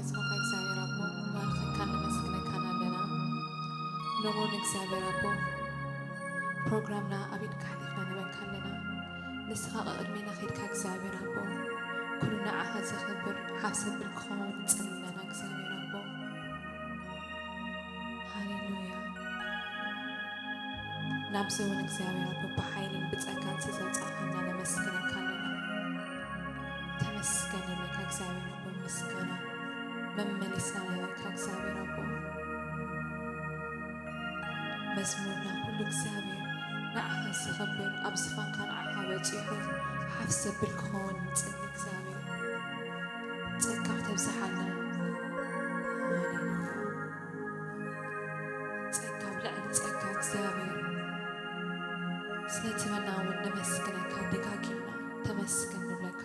ዝመኻ እግዚኣብሔር ኣቦ፣ ንባርኸካን ነመስግነካን ኣለና። ሎሞን እግዚኣብሔር ኣቦ፣ ፕሮግራምና ኣብ ኢድካ ሓሊፍና ንበካ ኣለና። ንስኻ ቅድሜና ኸድካ እግዚኣብሔር ኣቦ፣ ኩሉ ንዓኻ ዘኽብር ሓፍ ዘብል ክኸውን ንጽሊ ኣለና እግዚኣብሔር ኣቦ። ሃሌሉያ። ናብዚ እውን እግዚኣብሔር ኣቦ ብሓይልን ብጸጋን ስለ ዘብጻእካና ነመስግነካ ኣለና። ተመስገን ንብለካ እግዚኣብሔር ኣቦ፣ ምስጋና መመሊስና ንብለካ እግዚኣብሔር ኣቦ። መዝሙርና ኩሉ እግዚኣብሔር ንዓኻ ዘኽብር፣ ኣብ ዝፋንካ ንዓኻ በጺሑ ሓፍ ዘብል ክኸውን ንጽሊ እግዚኣብሔር። ጸጋ ተብዝሓልና። ሃሌሉያ። ጸጋ ኣብ ልዕሊ ጸጋ እግዚኣብሔር፣ ስለቲ መና እውን ነመስግነካ፣ ደጋጊምና ተመስገን ንብለካ።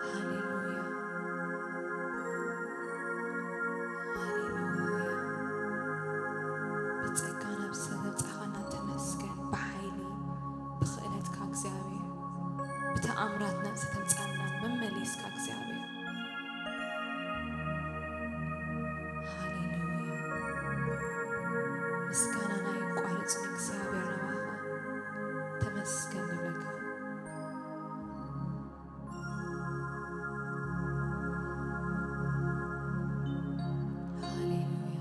ሃሌሉያ። ሃሌሉያ። ብጸጋ ናብ ዝተመጻኻና ተመስገን፣ ብሓይሊ ብኽእለትካ እግዚኣብሔር፣ ብተኣምራት ናብ ዝተምጻና መመሊስካ እግዚኣብሔር። ሃሌሉያ። ምስጋናና የቋርጽን እግዚኣብሔር ንባኻ ተመስገን ንብለካ። ሃሌሉያ።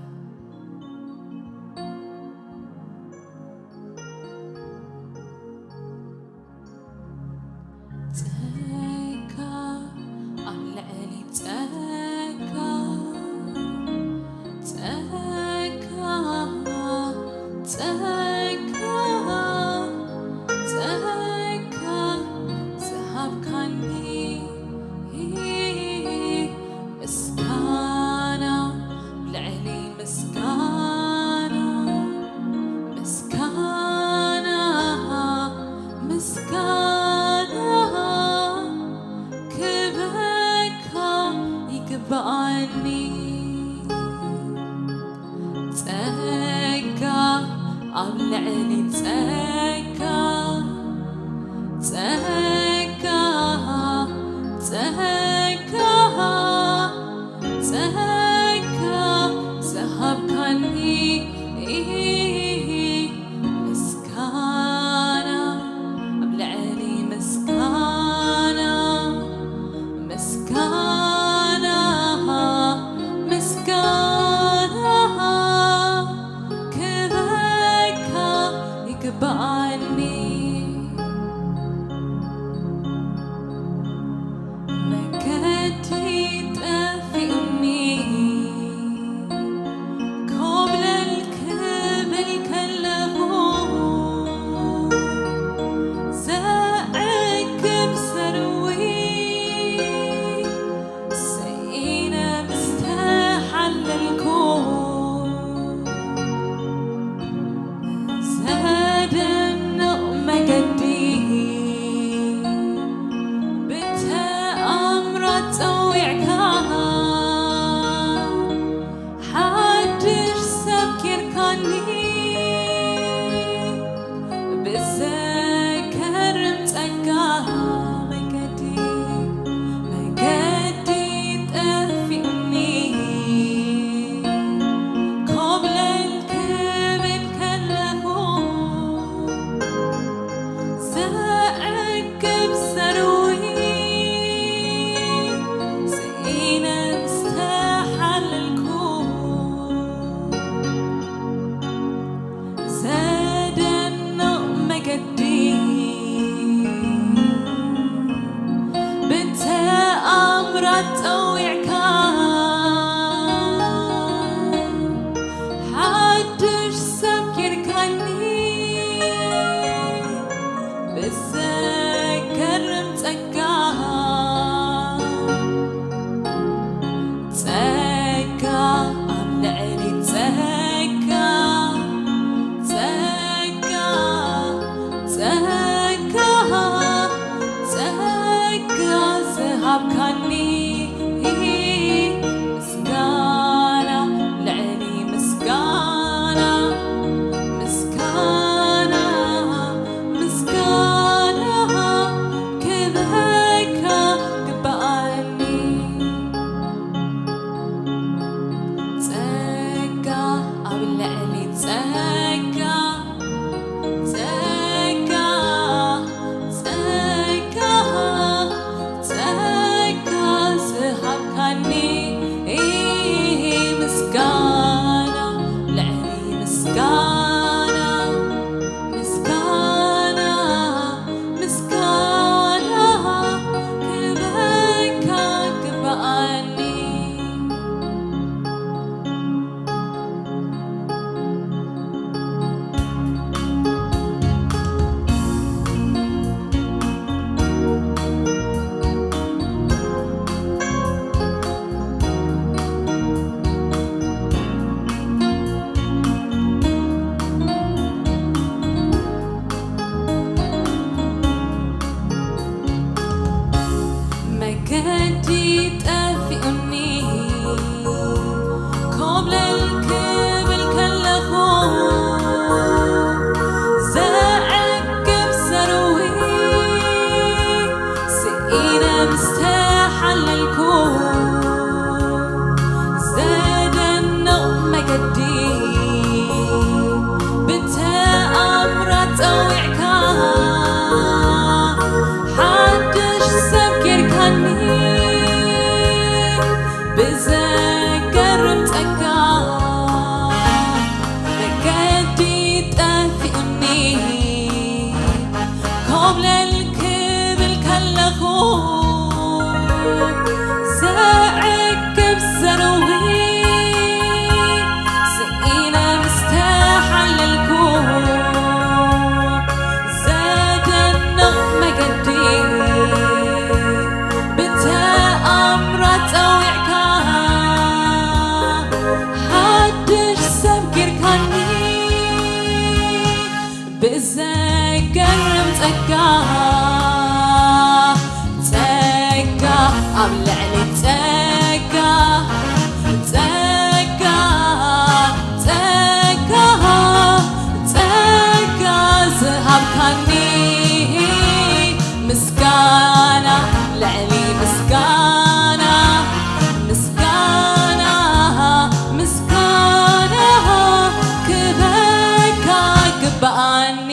ጸጋ ኣብ ልዕሊ ጸጋ፣ ጸጋ፣ ጸጋ፣ ጸጋ ዝሃብካኒ፣ ምስጋና ልዕሊ ምስጋና፣ ምስጋና፣ ምስጋና ክብረካ ይግብኣኒ። ጸጋ ኣብ ልዕሊ ጸጋ፣ ጸጋ፣ ጸጋ፣ ጸጋ ዝሃብካኒ፣ ምስጋና ኣብ ልዕሊ ምስጋና፣ ምስጋና፣ ምስጋና ክብረካ ይግብኣኒ። መገዲ ጠፊኡኒ ኮብለል ክብል ከለኹ፣ ዘዕግብ ሰርዊ ስኢነ ምስ ተሓለልኩ፣ ዘደንቕ መገዲ ብተኣምራት ጸዊዕካ፣ ሓድሽ ሰብ ጌርካኒ። ብዘገርም ጸጋ መገዲ፣ መገዲ ጠፊኡኒ፣ ኮብለል ክብል ከለኹ፣ ዘዕግብ ሰርዊ ስኢነ ምስ ተሓለልኩ፣ ዘደንቕ መገዲ ብተኣምራት ጸዊዕካ፣ ሓድሽ ሰብ ጌርካኒ ብዘገርም ጸጋ። ጸጋ ኣብ ልዕሊ ጸጋ፣ ጸጋ፣ ጸጋ፣ ጸጋ ዝሃብካኒ፣ ካኒ ምስጋና ልዕሊ ምስጋና፣ ምስጋና፣ ምስጋና ክብረካ ግብኣኒ። መገዲ ጠፊኡኒ ኮብለል ክብል ከለኹ፣ ዘዕግብ ዘርዊ ስኢነ ምስ ተሓለልኩ፣ ዘደንቕ መገዲ ብተኣምራት ጸዊዕካ፣ ሓድሽ ሰብ ጌርካኒ ብዘገርም ጸጋ። መገዲ ጠፊኡኒ ኮብለል ክብል ከለኹ፣ ዘዕግብ ዘርዊ ስኢነ ምስ ተሓለልኩ፣ ዘደንቕ መገዲ ብተኣምራት ጸዊዕካ፣ ሓድሽ ሰብ ጌርካኒ ብዘገርም ጸጋ። ጸጋ ኣብ ልዕሊ ጸጋ፣ ጸጋ፣ ጸጋ፣ ጸጋ ዝሃብካኒ፣ ምስጋና ልዕሊ ምስጋና፣ ምስጋና፣ ምስጋና ክብረካ ግብኣኒ።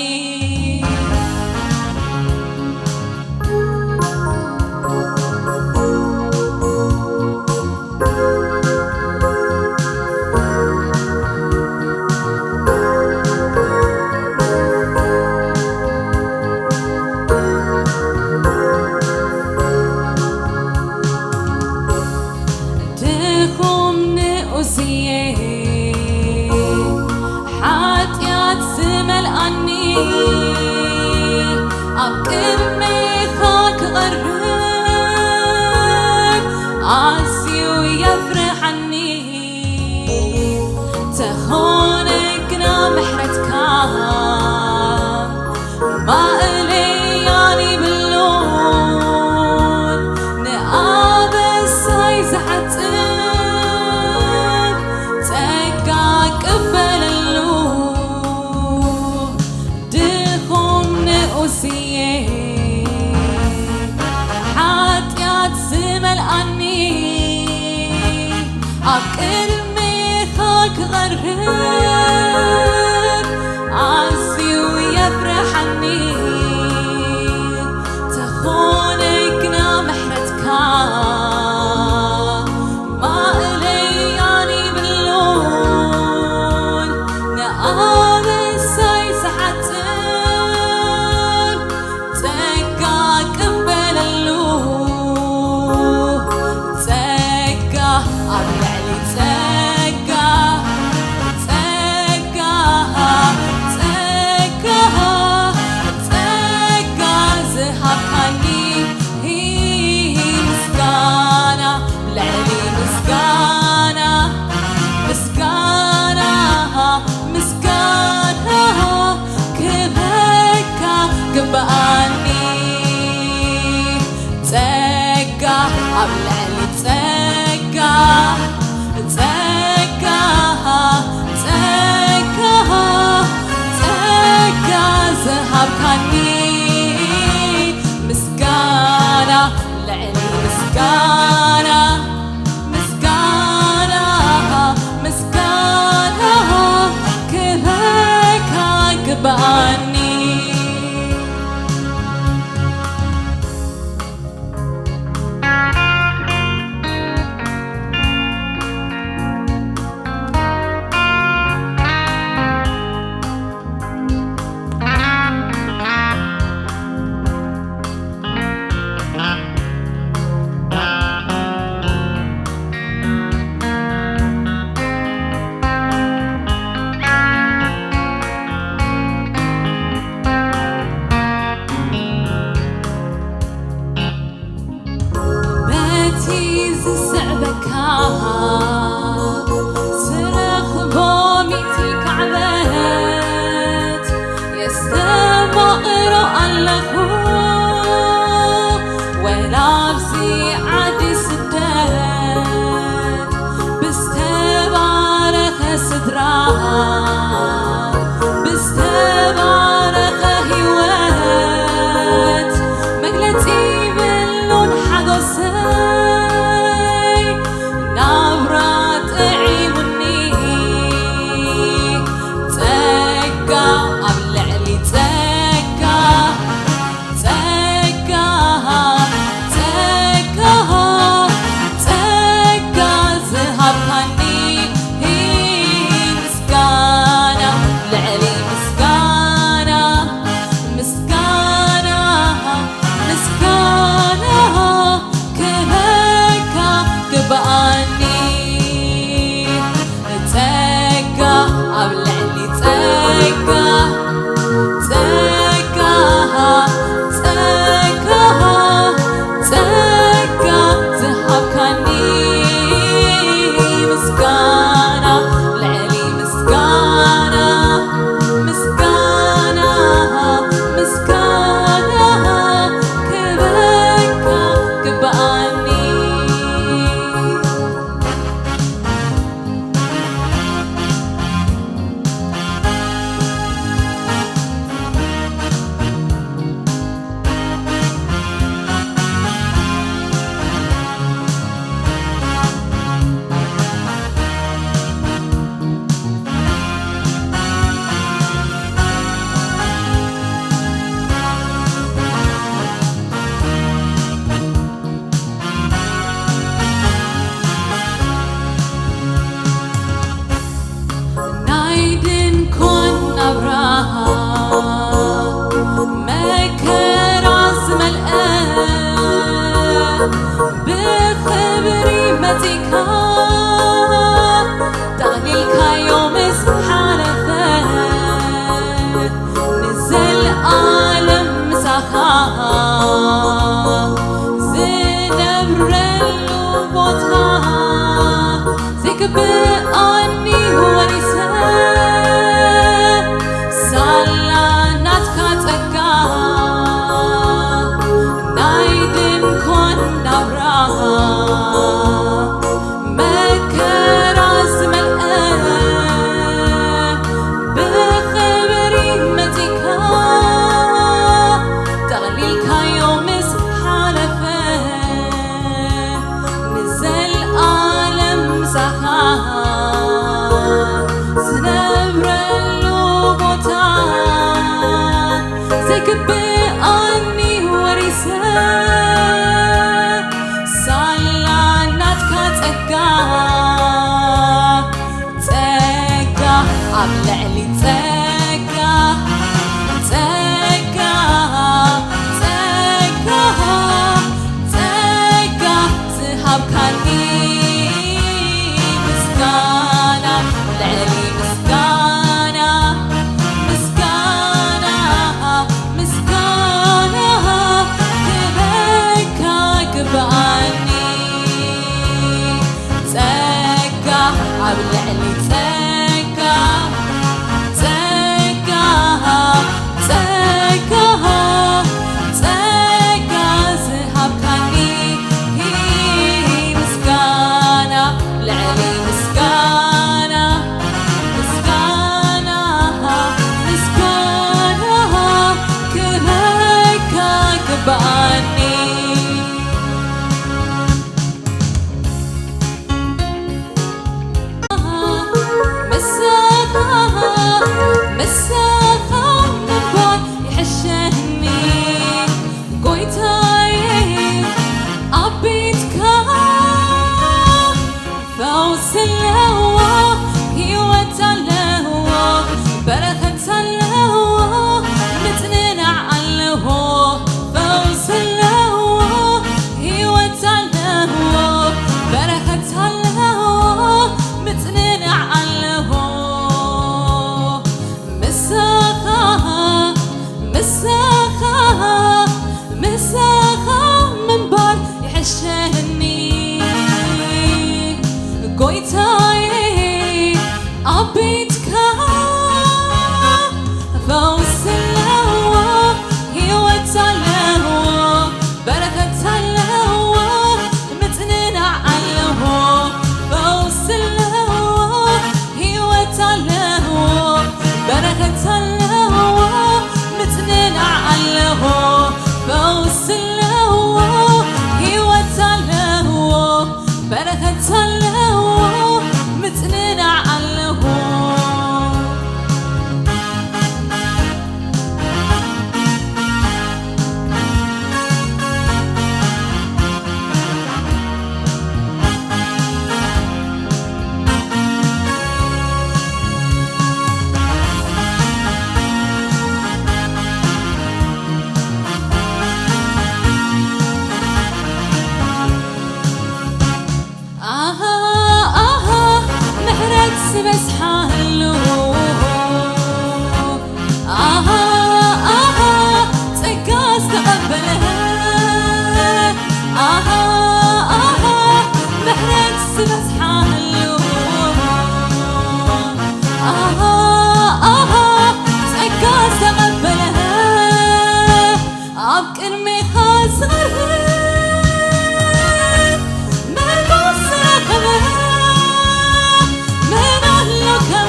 ድኹም ንኡስየ ሓጢኣት ዝመልኣኒ፣ ኣብ ቅድሜኻ ክቐርብ ኣዝዩ የፍርሓኒ። ተኾነ ግና ምሕረትካ ማእለያን ይብሉን፣ ንኣበሳይ ዝሓጽብ ጸጋ ቅበለሉ። ድኹም ንኡስየ ሓጢኣት ዝመልኣኒ፣ ኣብ ቅድሜኻ ክቐርብ ኣዝዩ የፍርሓኒ። ተኾነ ግና ምሕረትካ ማእለያን ይብሉን፣ ንኣበሳይ ዝሓጽብ ጸጋ ቅበለሉ። ጸጋ ኣብ ልዕሊ ጸጋ፣ ጸጋ፣ ጸጋ፣ ጸጋ ዝሃብካኒ፣ ምስጋና ልዕሊ ምስጋና፣ ምስጋና፣ ምስጋና ክብረካ ግብኣኒ። ጸጋ ኣብ ልዕሊ ጸጋ፣ ጸጋ፣ ጸጋ፣ ጸጋ ዝሃብካኒ፣ ምስጋና ልዕሊ ምስጋና፣ ምስጋና፣ ምስጋና ክብረካ ግብኣኒ። ዘሎ ቦታ ዘይግብኣኒ ወሪሰ፣ ሳላ ናትካ ጸጋ ናይ ድንኳን ናብራ መከራ ዝመልአ ብኽብሪ መጺካ ጠቕሊልካዮ ምስ ሓለፈ ንዘልኣለም ምሳኻ ዝነብረሉ ቦታ ዘይግብኣኒ ወሪሰ ሳላ ናትካ ጸጋ ጸጋ ኣብ ልዕሊ ጸጋ ጸጋ ጸጋ ጸጋ ዝሃብካኒ ምስጋና ልዕሊ ምስጋና ምስጋና ምስጋና ክበካ ግብኣኒ ጸጋ ኣብ ልዕሊ ጸጋ ጸጋ ጸጋ ጸጋ ዝሃብካኒ ምስጋና ልዕሊ ምስጋና ምስጋና ምስጋና ክበካ ግብኣኒ ምሳኻ ምሳኻ ምንባር ይሕሸኒ ጎይታዬ ኣብ ቤትካ ፈውስ ኣለዎ ህይወት ኣለዎ በረኸት ኣለዎ ምጽንናዕ ኣለዎ ፈውስ ኣለዎ ህይወት ኣለዎ በረኸት ኣለዎ ምጽንናዕ ኣለዎ ምሳኻ ምሳኻ ምሳኻ ምንባር ይሕሸኒ ጎይታዬ ኣብ ቤትካ ፈውስ ኣለዎ ህይወት ኣለዎ በረኸት ኣለዎ ምጽንናዕ ኣለዎ ፈውስ ኣለዎ ህይወት ኣለዎ በረኸት ኣለዎ ምጽንናዕ ኣለዎ ፈውስ ኣለዎ ህይወት ኣለዎ በረኸት ኣለዎ ምጽንናዕ ኣለዎ ኣሃ ኣሃ ምሕረት ዝበዝሓሉ ኣሃ ኣሃ ጸጋ ዝተቐበለ ኣሃ ኣሃ ምሕረት ዝበዝሓሉ ኣሃ ኣሃ ጸጋ ዝተቐበለ ኣብ ቅድሜኻ ዝቐርብ መጎስ ዝረኸበ መን ኣሎ ከም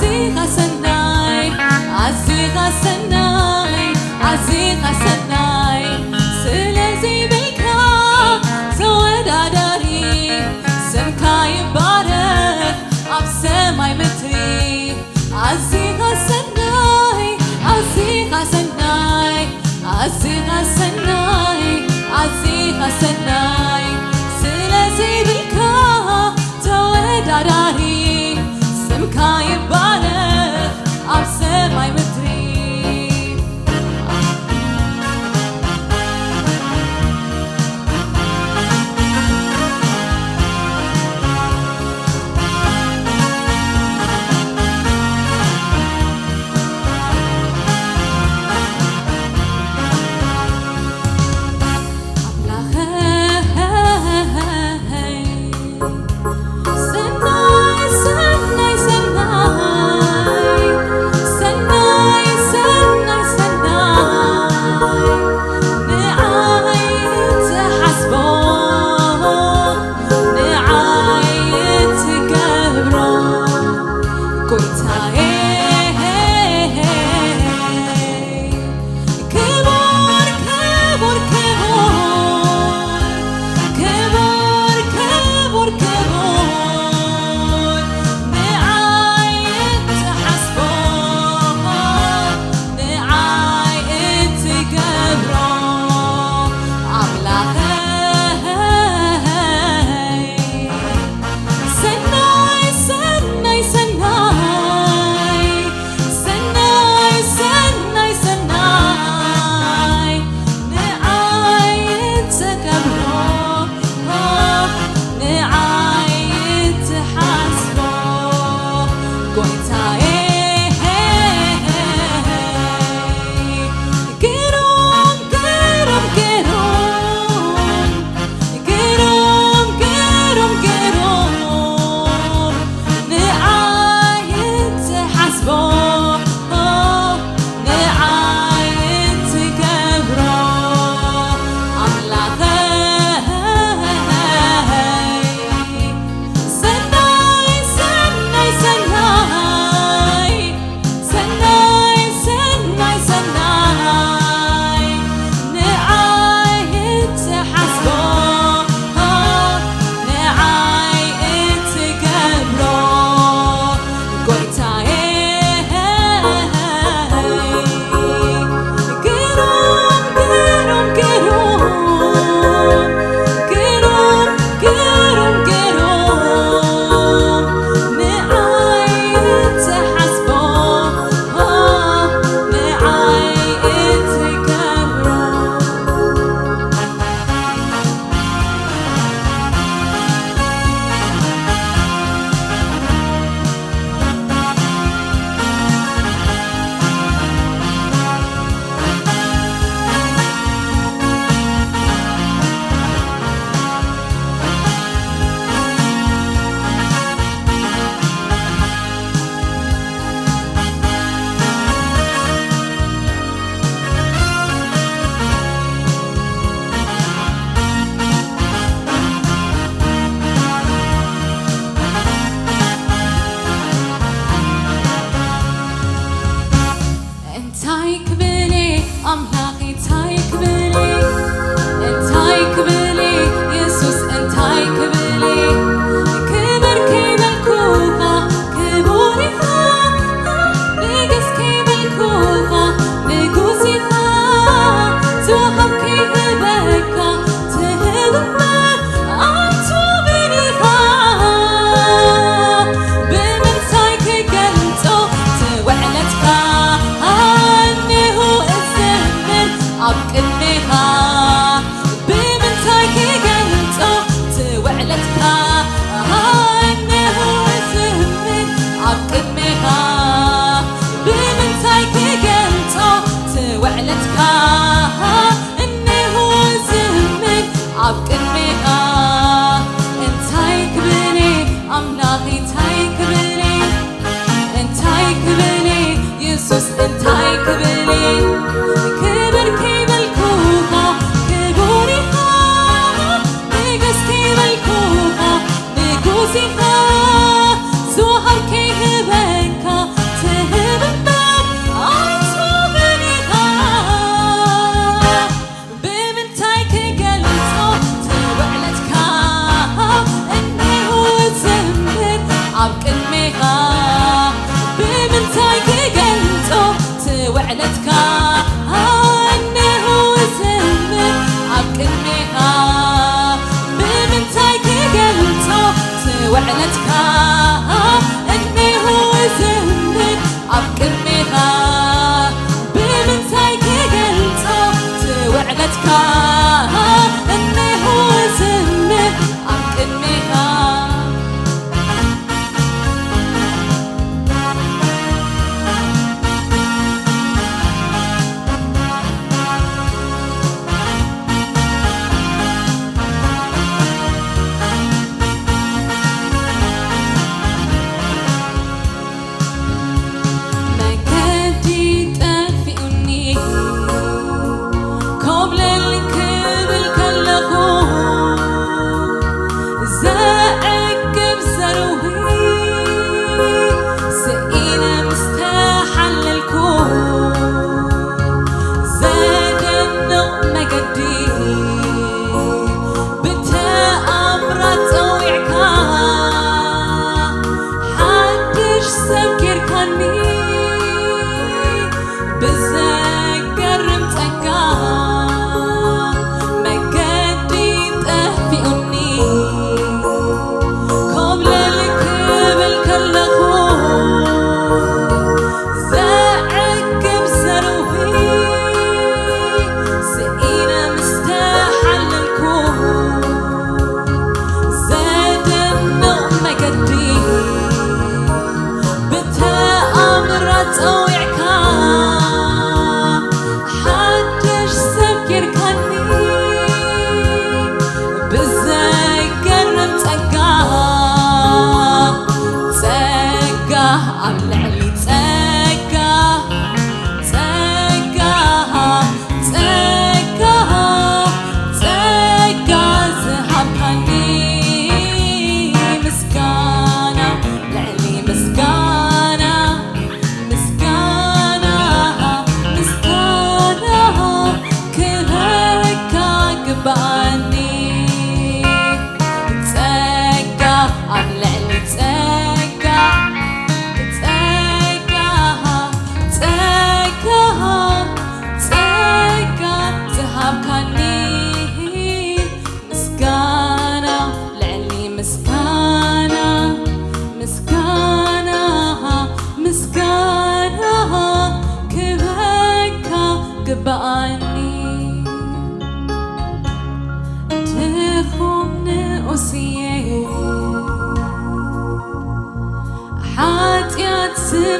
ኣዚኻ ሰናይ፣ ኣዚኻ ሰናይ፣ ኣዚኻ ሰናይ፣ ስለዚ ብልካ ተወዳዳሪ፣ ስምካ ይባረኽ ኣብ ሰማይ ምድሪ። ኣዚኻ ሰናይ፣ ኣዚኻ ሰናይ፣ ኣዚኻ ሰናይ፣ ኣዚኻ ሰናይ፣ ስለዚ ብልካ ተወዳዳሪ፣ ስምካ ይባረኽ ኣብ ሰማይ ምድሪ።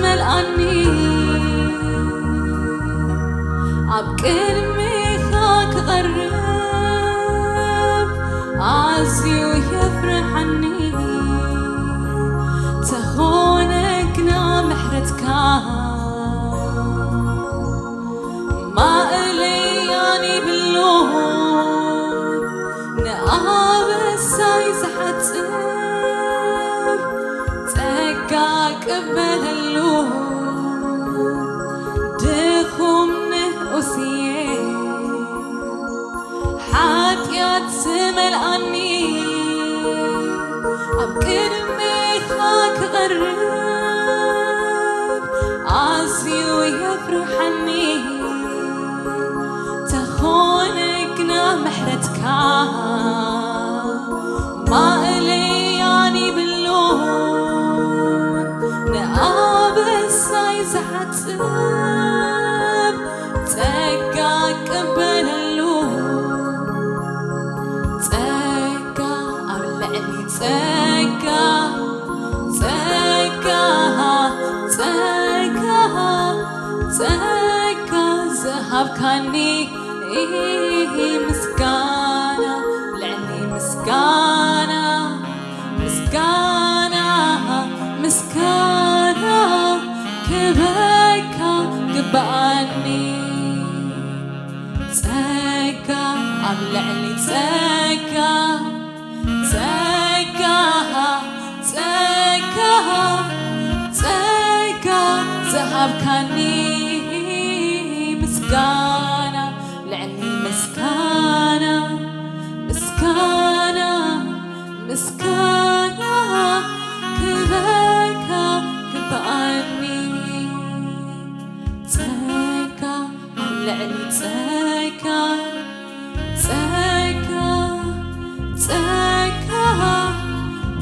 መልኣኒ ኣብ ቅድሜኻ ክቐርብ ኣዝዩ የፍርሓኒ። ተኾነ ግና ምሕረትካ ማእለያን ይብሉን። ንኣበሳይ ዝሓጽብ ጸጋ ቅበለሉ። ድኹም ንኡስየ ሓጢኣት ዝመልኣኒ ኣብ ቅድሜኻ ክቐርብ ኣዝዩ የፍርሓኒ። ተኾነ ግና ምሕረትካ ማእለያን ይብሉን። ንኣበሳይ ዝሓጽብ ጸጋ ቅበለሉ። ጸጋ ኣብ ልዕሊ ጸጋ፣ ጸጋ፣ ጸጋ፣ ጸጋ ዝሃብካኒ ምስጋና ልዕሊ ምስጋና፣ ምስጋና፣ ምስጋና ክበካ ግብኣኒ። ጸጋ ኣብ ልዕሊ ጸጋ፣ ጸጋ፣ ጸጋ፣ ጸጋ ዝሃብካኒ ምስጋና ልዕሊ ምስጋና፣ ምስጋና፣ ምስጋና ክበካ ግብኣኒ። ጸጋ ኣብ ልዕሊ ጸጋ፣ ጸጋ፣ ጸጋ፣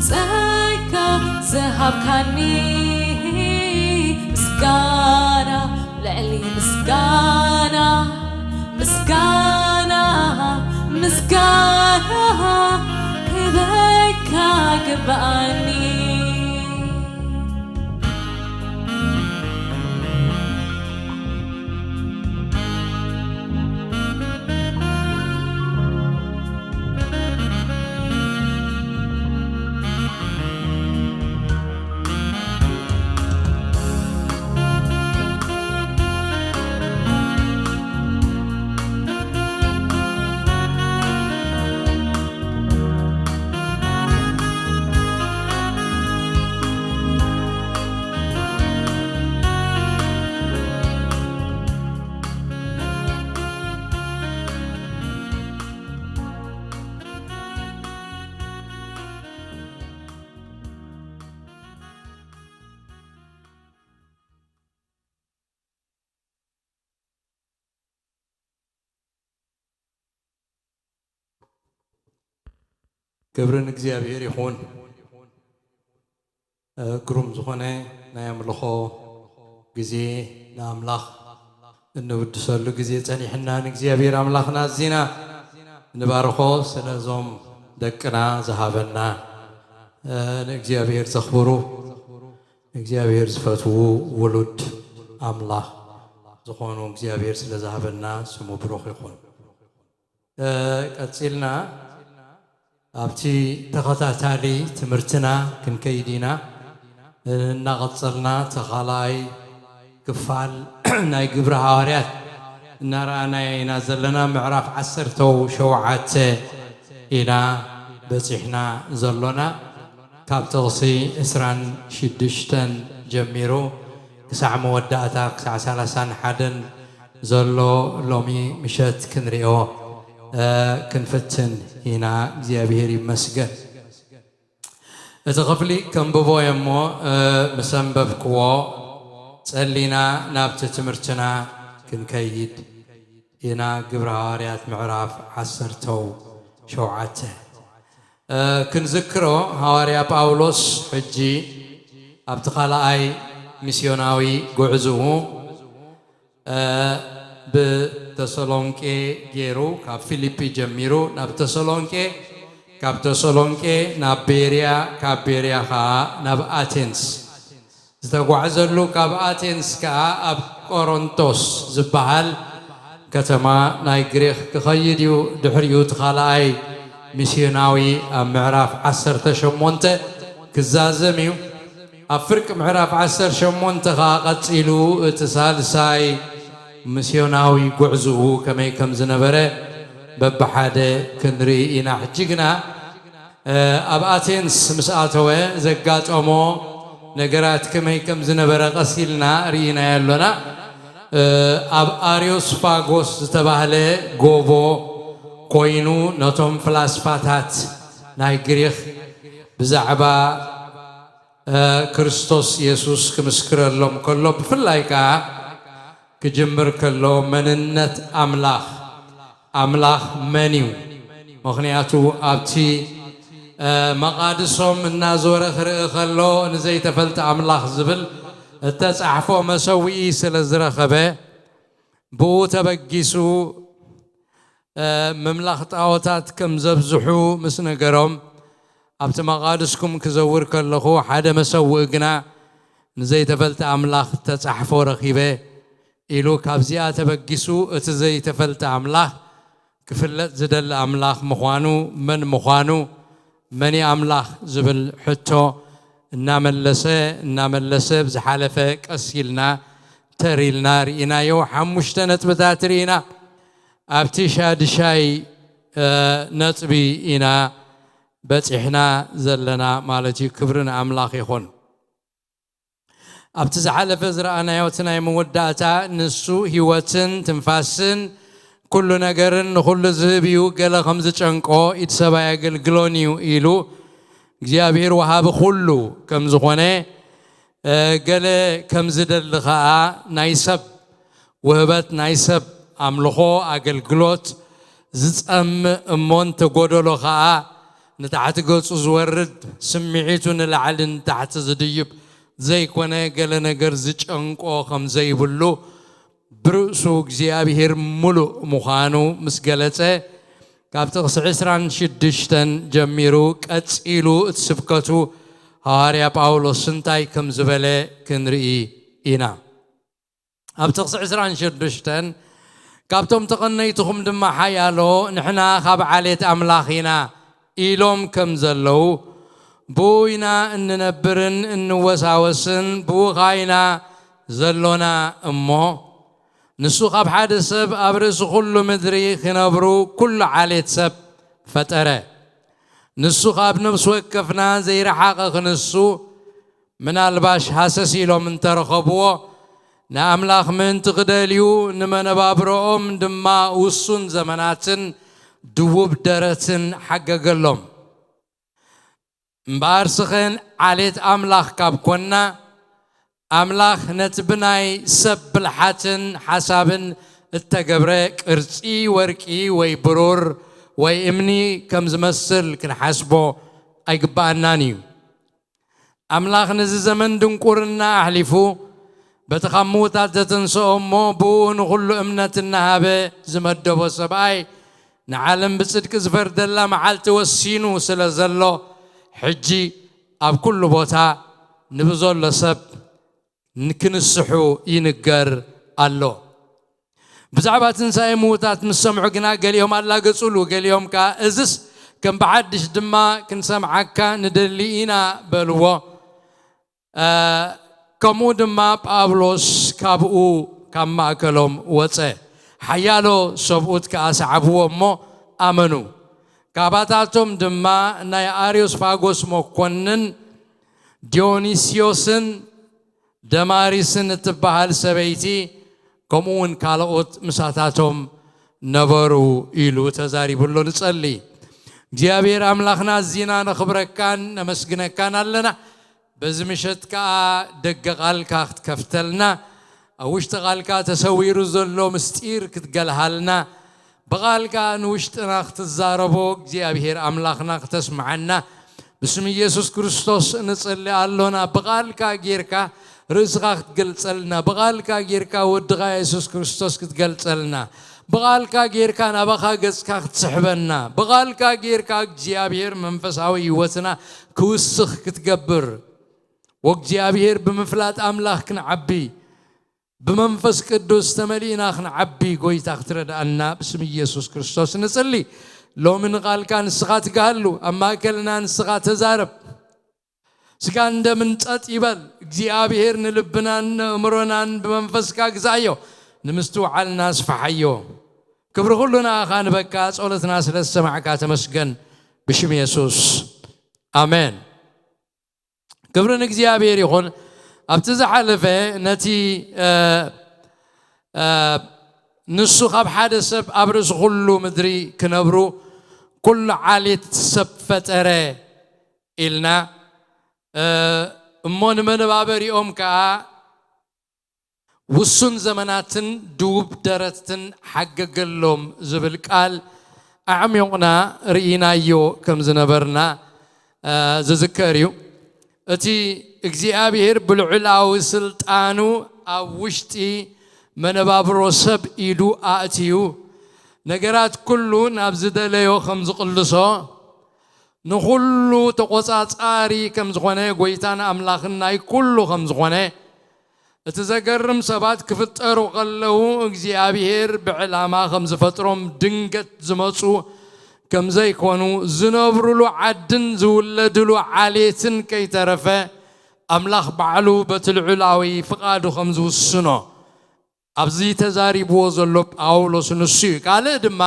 ጸጋ ዝሃብካኒ ምስጋና ልዕሊ ምስጋና፣ ምስጋና፣ ምስጋና ክበካ ግብኣኒ። ክብሪ ንእግዚኣብሔር ይኹን። እ፣ ግሩም ዝኾነ ናይ ኣምልኾ ግዜ ንኣምላኽ እንውድሰሉ ግዜ ጸኒሕና፣ ንእግዚኣብሔር ኣምላኽና ኣዚና ንባርኾ፣ ስለ እዞም ደቅና ዝሃበና፣ እ፣ ንእግዚኣብሔር ዘኽብሩ፣ ንእግዚኣብሔር ዝፈትዉ ውሉድ ኣምላኽ ዝኾኑ እግዚኣብሔር ስለ ዝሃበና ስሙ ብሩኽ ይኹን። እ፣ ቀጺልና ኣብቲ ተኸታታሊ ትምህርትና ክንከይድ ኢና። እናቐጸልና እቲ ካልኣይ ክፋል ናይ ግብሪ ሃዋርያት እናረኣናዮ ኢና ዘለና። ምዕራፍ ዓሰርተው ሸውዓተ ኢና በጺሕና ዘሎና። ካብ ጥቕሲ ዕስራን ሽዱሽተን ጀሚሩ ክሳዕ መወዳእታ፣ ክሳዕ ሰላሳን ሓደን ዘሎ ሎሚ ምሸት ክንሪኦ፣ እ፣ ክንፍትን ኢና። እግዚኣብሔር ይመስገን። እቲ ክፍሊ ከንብቦ እየ እሞ፣ እ፣ ምስ ኣንበብክዎ ጸሊና ናብቲ ትምህርትና ክንከይድ ኢና። ግብረ ሃዋርያት ምዕራፍ ዓሰርተው ሸውዓተ። እ፣ ክንዝክሮ፣ ሃዋርያ ጳውሎስ ሕጂ ኣብቲ ካልኣይ ሚስዮናዊ ጉዕዝኡ፣ እ፣ ብተሰሎንቄ ገይሩ፣ ካብ ፊልጲ ጀሚሩ ናብ ተሰሎንቄ፣ ካብ ተሰሎንቄ ናብ ቤርያ፣ ካብ ቤርያ ኸዓ ናብ ኣቴንስ። ዝተጓዕዘሉ ካብ ኣቴንስ ከኣ ኣብ ቆሮንቶስ ዝበሃል ከተማ ናይ ግሪኽ ክኸይድ እዩ። ድሕሪኡ እቲ ካልኣይ ሚስዮናዊ ኣብ ምዕራፍ ዓሰርተ ሸሞንተ ክዛዘም እዩ። ኣብ ፍርቂ ምዕራፍ ዓሰርተ ሸሞንተ ከኣ ቀጺሉ እቲ ሳልሳይ ሚስዮናዊ ጉዕዝኡ ከመይ ከም ዝነበረ በብሓደ ክንርኢ ኢና። ሕጂ ግና ኣብ ኣቴንስ ምስ ኣተወ ዘጋጠሞ ነገራት ከመይ ከም ዝነበረ ቀስ ኢልና ርኢናዮ ኣሎና። ኣብ ኣርዮስፋጎስ ዝተባህለ ጎቦ ኮይኑ ነቶም ፍላስፋታት ናይ ግሪኽ ብዛዕባ ክርስቶስ የሱስ ክምስክረሎም ከሎ፣ ብፍላይ ከኣ ክጅምር ከሎ መንነት ኣምላኽ፣ ኣምላኽ መን እዩ? ምኽንያቱ ኣብቲ መቓድሶም እናዞረ ክርኢ ከሎ ንዘይተፈልጠ ኣምላኽ ዝብል እተጻሕፎ መሰውኢ ስለ ዝረኸበ፣ ብኡ ተበጊሱ ምምላኽ ጣዖታት ከም ዘብዝሑ ምስ ነገሮም፣ ኣብቲ መቓድስኩም ክዘውር ከለኹ ሓደ መሰውኢ ግና ንዘይተፈልጠ ኣምላኽ ተጻሕፎ ረኺበ ኢሉ ካብዚኣ ተበጊሱ እቲ ዘይተፈልጠ ኣምላኽ ክፍለጥ ዝደሊ ኣምላኽ ምዃኑ፣ መን ምዃኑ፣ መን ኣምላኽ ዝብል ሕቶ እናመለሰ እናመለሰ ብዝሓለፈ ቀስ ኢልና ተር ኢልና ርኢናዮ። ሓሙሽተ ነጥብታት ርኢና ኣብቲ ሻድሻይ ነጥቢ ኢና በጺሕና ዘለና ማለት እዩ። ክብሪ ንኣምላኽ ይኹን። ኣብቲ ዝሓለፈ ዝረኣናዮ እቲ ናይ መወዳእታ ንሱ ህይወትን ትንፋስን ኩሉ ነገርን ንኹሉ ዝህብ እዩ፣ ገለ ከም ዝጨንቆ ኢድ ሰብ ኣየገልግሎን እዩ ኢሉ እግዚኣብሔር ወሃቢ ኩሉ ከም ዝኾነ ገለ ከም ዝደሊ ኸኣ ናይ ሰብ ውህበት ናይ ሰብ ኣምልኾ ኣገልግሎት ዝጸምእ እሞ እንተጎደሎ ኸኣ ንታሕቲ ገጹ ዝወርድ ስምዒቱ ንላዕሊ ንታሕቲ ዝድይብ ዘይኮነ ገለ ነገር ዝጨንቆ ከም ዘይብሉ ብርእሱ እግዚኣብሔር ምሉእ ምዃኑ ምስ ገለጸ ካብ ጥቕሲ ዕስራን ሽዱሽተን ጀሚሩ ቀጺሉ እቲ ስብከቱ ሃዋርያ ጳውሎስ እንታይ ከም ዝበለ ክንርኢ ኢና። ኣብ ጥቕሲ ዕስራን ሽዱሽተን ካብቶም ተቐነይትኹም ድማ ሓያሎ ንሕና ካብ ዓሌት ኣምላኽ ኢና ኢሎም ከም ዘለዉ ብኡ ኢና እንነብርን እንወሳወስን ብኡ ኸኣ ኢና ዘሎና እሞ ንሱ ካብ ሓደ ሰብ ኣብ ርእሲ ኩሉ ምድሪ ኺነብሩ ኩሉ ዓሌት ሰብ ፈጠረ። ንሱ ኻብ ነፍሲ ወከፍና ዘይረሓቐ ክንሱ ምናልባሽ ሃሰስ ኢሎም እንተረኸብዎ ንኣምላኽ ምእንቲ ክደልዩ ንመነባብሮኦም ድማ ውሱን ዘመናትን ድውብ ደረትን ሓገገሎም። እምበኣር ስኸን ዓሌት ኣምላኽ ካብ ኮንና ኣምላኽ ነቲ ብናይ ሰብ ብልሓትን ሓሳብን እተገብረ ቅርጺ ወርቂ ወይ ብሩር ወይ እምኒ ከም ዝመስል ክንሓስቦ ኣይግብኣናን እዩ። ኣምላኽ ነዚ ዘመን ድንቁርና ኣሕሊፉ በቲ ካብ ምዉታት ዘተንስኦ እሞ ብኡ ንኹሉ እምነት እናሃበ ዝመደቦ ሰብኣይ ንዓለም ብጽድቂ ዝፈርደላ መዓልቲ ወሲኑ ስለ ዘሎ ሕጂ ኣብ ኩሉ ቦታ ንብዘሎ ሰብ ንክንስሑ ይንገር ኣሎ። ብዛዕባ ትንሳኤ ምዉታት ምስ ሰምዑ ግና ገሊኦም ኣላገጹሉ፣ ገሊኦም ከኣ እዝስ ከም ብሓድሽ ድማ ክንሰምዓካ ንደሊ ኢና በልዎ። ከምኡ ድማ ጳውሎስ ካብኡ ካብ ማእከሎም ወጸ። ሓያሎ ሰብኡት ከኣ ሰዓብዎ እሞ ኣመኑ። ካባታቶም ድማ ናይ ኣርዮስፋጎስ መኮንን ዲዮኒስዮስን ደማሪስን እትበሃል ሰበይቲ ከምኡ እውን ካልኦት ምሳታቶም ነበሩ ኢሉ ተዛሪቡ ኣሎ። ንጸሊ። እግዚኣብሔር ኣምላኽና ኣዚና ነኽብረካን ነመስግነካን ኣለና። በዚ ምሸት ከኣ ደገ ቓልካ ክትከፍተልና፣ ኣብ ውሽጢ ቓልካ ተሰዊሩ ዘሎ ምስጢር ክትገልሃልና፣ ብቓልካ ንውሽጥና ክትዛረቦ እግዚኣብሔር ኣምላኽና ክተስምዓና ብስም ኢየሱስ ክርስቶስ ንጽሊ ኣሎና። ብቓልካ ጌርካ ርእስኻ ክትገልጸልና፣ ብቓልካ ጌርካ ወድኻ የሱስ ክርስቶስ ክትገልጸልና፣ ብቓልካ ጌርካ ናባኻ ገጽካ ክትስሕበና፣ ብቓልካ ጌርካ እግዚኣብሔር መንፈሳዊ ህይወትና ክውስኽ ክትገብር ወእግዚኣብሔር ብምፍላጥ ኣምላኽ ክንዓቢ፣ ብመንፈስ ቅዱስ ተመሊእና ክንዓቢ ጎይታ ክትረድኣና ብስም ኢየሱስ ክርስቶስ ንጽሊ። ሎሚ ንቓልካ ንስኻ ትግሃሉ፣ ኣብ ማእከልና ንስኻ ተዛረብ። ስጋን ደምን ጸጥ ይበል። እግዚኣብሔር ንልብናን ንእምሮናን ብመንፈስካ ግዛዮ፣ ንምስትውዓልና ስፍሓዮ። ክብሪ ኩሉ ንኣኻ ንበካ፣ ጸሎትና ስለ ዝሰማዕካ ተመስገን። ብሽም የሱስ ኣሜን። ክብሪ ንእግዚኣብሔር ይኹን። ኣብቲ ዝሓለፈ ነቲ ንሱ ካብ ሓደ ሰብ ኣብ ርእሲ ኩሉ ምድሪ ክነብሩ ኩሉ ዓሌት ሰብ ፈጠረ ኢልና፣ እሞ ንመነባበሪኦም ከኣ ውሱን ዘመናትን ድውብ ደረትን ሓገገሎም ዝብል ቃል ኣዕሚቑና ርኢናዮ ከም ዝነበርና ዝዝከር እዩ። እቲ እግዚኣብሔር ብልዑላዊ ስልጣኑ ኣብ ውሽጢ መነባብሮ ሰብ ኢዱ ኣእትዩ፣ ነገራት ኩሉ ናብ ዝደለዮ ከም ዝቕልሶ፣ ንኹሉ ተቖጻጻሪ ከም ዝኾነ፣ ጎይታን ኣምላኽን ናይ ኩሉ ከም ዝኾነ፣ እቲ ዘገርም ሰባት ክፍጠሩ ከለዉ እግዚኣብሔር ብዕላማ ከም ዝፈጥሮም ድንገት ዝመጹ ከም ዘይኮኑ፣ ዝነብሩሉ ዓድን ዝውለድሉ ዓሌትን ከይተረፈ ኣምላኽ ባዕሉ በቲ ልዑላዊ ፍቓዱ ከም ዝውስኖ ኣብዚ ተዛሪብዎ ዘሎ ጳውሎስ ንሱ እዩ። ካልእ ድማ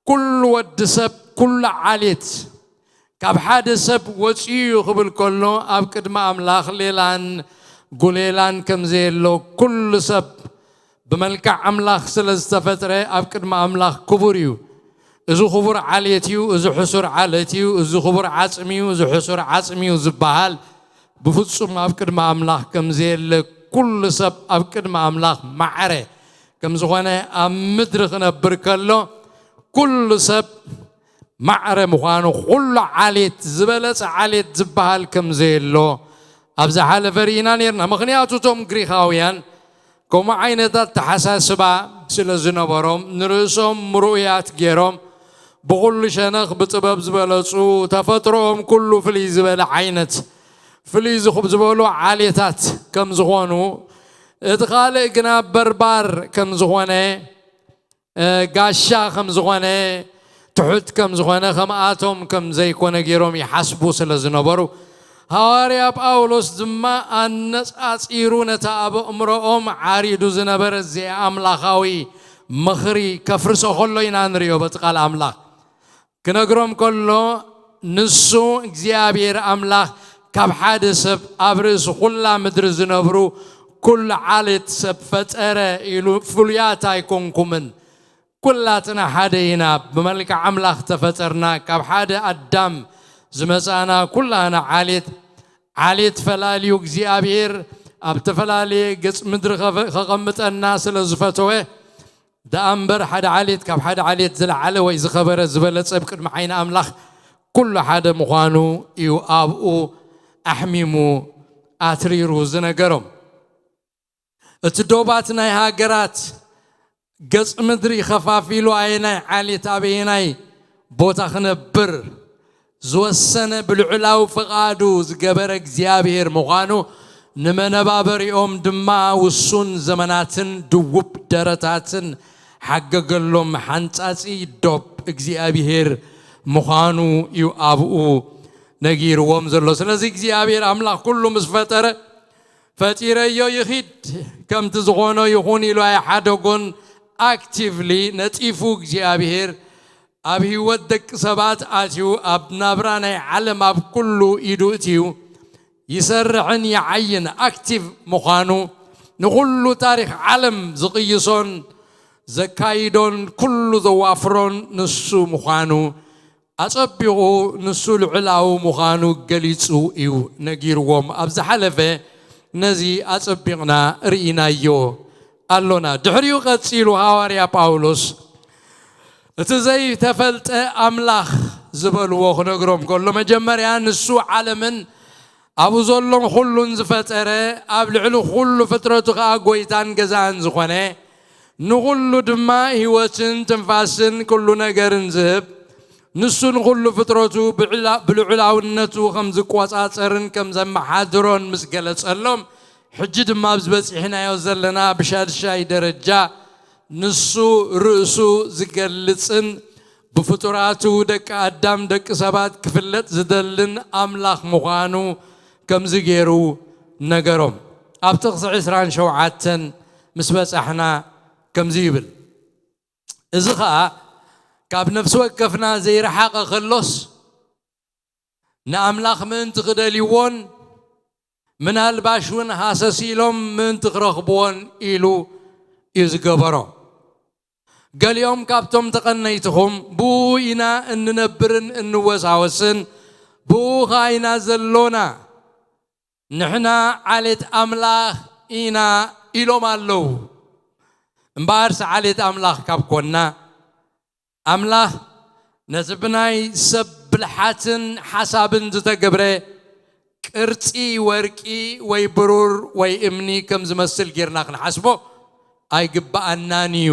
ኩሉ ወዲ ሰብ፣ ኩሉ ዓሌት ካብ ሓደ ሰብ ወፂኡ እዩ ክብል ከሎ፣ ኣብ ቅድሚ ኣምላኽ ሌላን ጉሌላን ከም ዘየሎ፣ ኩሉ ሰብ ብመልክዕ ኣምላኽ ስለ ዝተፈጥረ ኣብ ቅድሚ ኣምላኽ ክቡር እዩ። እዚ ክቡር ዓሌት እዩ፣ እዚ ሕሱር ዓሌት እዩ፣ እዚ ክቡር ዓጽሚ እዩ፣ እዚ ሕሱር ዓጽሚ እዩ ዝበሃል ብፍጹም ኣብ ቅድሚ ኣምላኽ ከም ዘየለ፣ ኩሉ ሰብ ኣብ ቅድሚ ኣምላኽ ማዕረ ከም ዝኾነ፣ ኣብ ምድሪ ክነብር ከሎ ኩሉ ሰብ ማዕረ ምዃኑ፣ ኩሉ ዓሌት፣ ዝበለጸ ዓሌት ዝበሃል ከም ዘየሎ ኣብ ዝሓለፈ ርኢና ነርና። ምኽንያቱ እቶም ግሪኻውያን ከምኡ ዓይነት ኣተሓሳስባ ስለ ዝነበሮም፣ ንርእሶም ምርኡያት ገይሮም፣ ብኹሉ ሸነኽ ብጥበብ ዝበለጹ፣ ተፈጥሮኦም ኩሉ ፍልይ ዝበለ ዓይነት፣ ፍልይ ዝኹ-፣ ዝበሉ ዓሌታት ከም ዝኾኑ፣ እቲ ካልእ ግና በርባር ከም ዝኾነ፣ እ፣ ጋሻ ከም ዝኾነ፣ ትሑት ከም ዝኾነ፣ ከምኣቶም ከም ዘይኮነ ገይሮም ይሓስቡ ስለ ዝነበሩ፣ ሃዋርያ ጳውሎስ ድማ ኣነጻጺሩ ነቲ ኣብ ኣእምሮኦም ዓሪዱ ዝነበረ ዘይኣምላኻዊ ምኽሪ ከፍርሶ ከሎ ኢና ንርእዮ በቲ ቃል ኣምላኽ። ክነግሮም ከሎ፣ ንሱ እግዚኣብሔር ኣምላኽ ካብ ሓደ ሰብ ኣብ ርእሲ ኩላ ምድሪ ዝነብሩ ኩሉ ዓሌት ሰብ ፈጠረ ኢሉ፣ ፍሉያት ኣይኮንኩምን፣ ኩላትና ሓደ ኢና፣ ብመልክዕ ኣምላኽ ተፈጠርና፣ ካብ ሓደ ኣዳም ዝመጻና ኩላና ዓሌት፣ ዓሌት ፈላልዩ እግዚኣብሔር ኣብ ተፈላለየ ገጽ ምድሪ ከፈ-፣ ከቐምጠና ስለ ዝፈተወ፣ ደኣ እምበር ሓደ ዓሌት ካብ ሓደ ዓሌት ዝለዓለ ወይ ዝኸበረ ዝበለጸ ኣብ ቅድሚ ዓይኒ ኣምላኽ ኩሉ ሓደ ምዃኑ እዩ ኣብኡ ኣሕሚሙ ኣትሪሩ ዝነገሮም። እቲ ዶባት ናይ ሃገራት ገጽ ምድሪ ኸፋፊሉ ኣየናይ ዓሌት ኣበየናይ ቦታ ክነብር ዝወሰነ ብልዑላዊ ፍቓዱ ዝገበረ እግዚኣብሔር ምዃኑ፣ ንመነባበሪኦም ድማ ውሱን ዘመናትን ድውብ ደረታትን ሓገገሎም። ሓንጻጺ ዶብ እግዚኣብሔር ምዃኑ እዩ ኣብኡ ነጊርዎም ዘሎ። ስለዚ እግዚኣብሔር ኣምላኽ ኩሉ ምስ ፈጠረ፣ ፈጢረዮ ይኺድ፣ ከምቲ ዝኾኖ ይኹን ኢሉ ኣይሓደጎን። ኣክቲቭሊ ነጢፉ እግዚኣብሔር ኣብ ህይወት ደቂ ሰባት ኣትዩ፣ ኣብ ናብራ ናይ ዓለም ኣብ ኩሉ ኢዱ እትዩ ይሰርሕን ይዓይን፣ ኣክቲቭ ምዃኑ፣ ንኹሉ ታሪኽ ዓለም ዝቕይሶን ዘካይዶን ኩሉ ዘዋፍሮን ንሱ ምዃኑ ኣጸቢቑ፣ ንሱ ልዑላዊ ምዃኑ ገሊጹ እዩ ነጊርዎም። ኣብ ዝሓለፈ ነዚ ኣጸቢቕና ርኢናዮ ኣሎና። ድሕሪኡ ቀጺሉ ሃዋርያ ጳውሎስ እቲ ዘይተፈልጠ ኣምላኽ ዝበልዎ ክነግሮም ከሎ፣ መጀመርያ ንሱ ዓለምን ኣብኡ ዘሎን ኩሉን ዝፈጠረ፣ ኣብ ልዕሊ ኩሉ ፍጥረቱ ኸኣ ጐይታን ገዛእን ዝኾነ፣ ንኹሉ ድማ ህይወትን ትንፋስን ኩሉ ነገርን ዝህብ፣ ንሱ ንኹሉ ፍጥረቱ ብዕላ- ብልዑላውነቱ ከም ዝቆጻጸርን ከም ዘመሓድሮን ምስ ገለጸሎም፣ ሕጂ ድማ ኣብዚ በጺሕናዮ ዘለና ብሻድሻይ ደረጃ ንሱ ርእሱ ዝገልጽን ብፍጡራቱ ደቂ ኣዳም ደቂ ሰባት ክፍለጥ ዝደልን ኣምላኽ ምዃኑ ከምዚ ገይሩ ነገሮም። ኣብ ጥቕሲ ዕስራን ሸውዓተን ምስ በጻሕና ከምዚ ይብል። እዚ ኸኣ ካብ ነፍሲ ወከፍና ዘይረሓቐ ከሎስ ንኣምላኽ ምእንቲ ክደልይዎን ምናልባሽ እውን ሃሰስ ኢሎም ምእንቲ ክረኽብዎን ኢሉ እዩ ዝገበሮ። ገሊኦም ካብቶም ተቐነይትኹም ብኡ ኢና እንነብርን እንወሳወስን፣ ብኡ ኸኣ ኢና ዘሎና፣ ንሕና ዓሌት ኣምላኽ ኢና ኢሎም ኣለዉ። እምበኣርስ ዓሌት ኣምላኽ ካብ ኮንና፣ ኣምላኽ ነቲ ብናይ ሰብ ብልሓትን ሓሳብን ዝተገብረ ቅርጺ ወርቂ ወይ ብሩር ወይ እምኒ ከም ዝመስል ጌርና ክንሓስቦ ኣይግብኣናን እዩ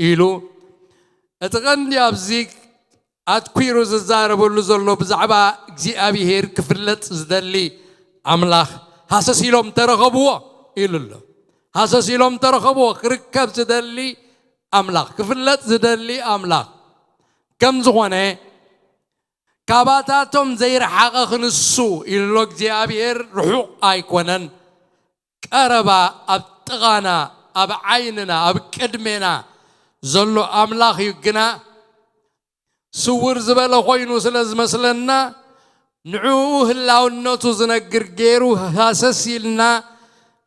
ኢሉ። እቲ ቀንዲ ኣብዚ ኣትኲሩ ዝዛረበሉ ዘሎ ብዛዕባ እግዚኣብሄር ክፍለጥ ዝደሊ ኣምላኽ ሃሰስ ኢሎም ተረኸብዎ ኢሉ ኣሎ። ሃሰስ ኢሎም ተረኸብዎ፣ ክርከብ ዝደሊ ኣምላኽ፣ ክፍለጥ ዝደሊ ኣምላኽ ከም ዝኾነ፣ ካባታቶም ዘይረሓቐ ክንሱ ኢሉ ኣሎ። እግዚኣብሄር ርሑቕ ኣይኮነን፣ ቀረባ፣ ኣብ ጥቓና፣ ኣብ ዓይንና፣ ኣብ ቅድሜና ዘሎ ኣምላኽ እዩ። ግና ስውር ዝበለ ኮይኑ ስለ ዝመስለና፣ ንዕኡ ህላውነቱ ዝነግር ገይሩ ሃሰስ ኢልና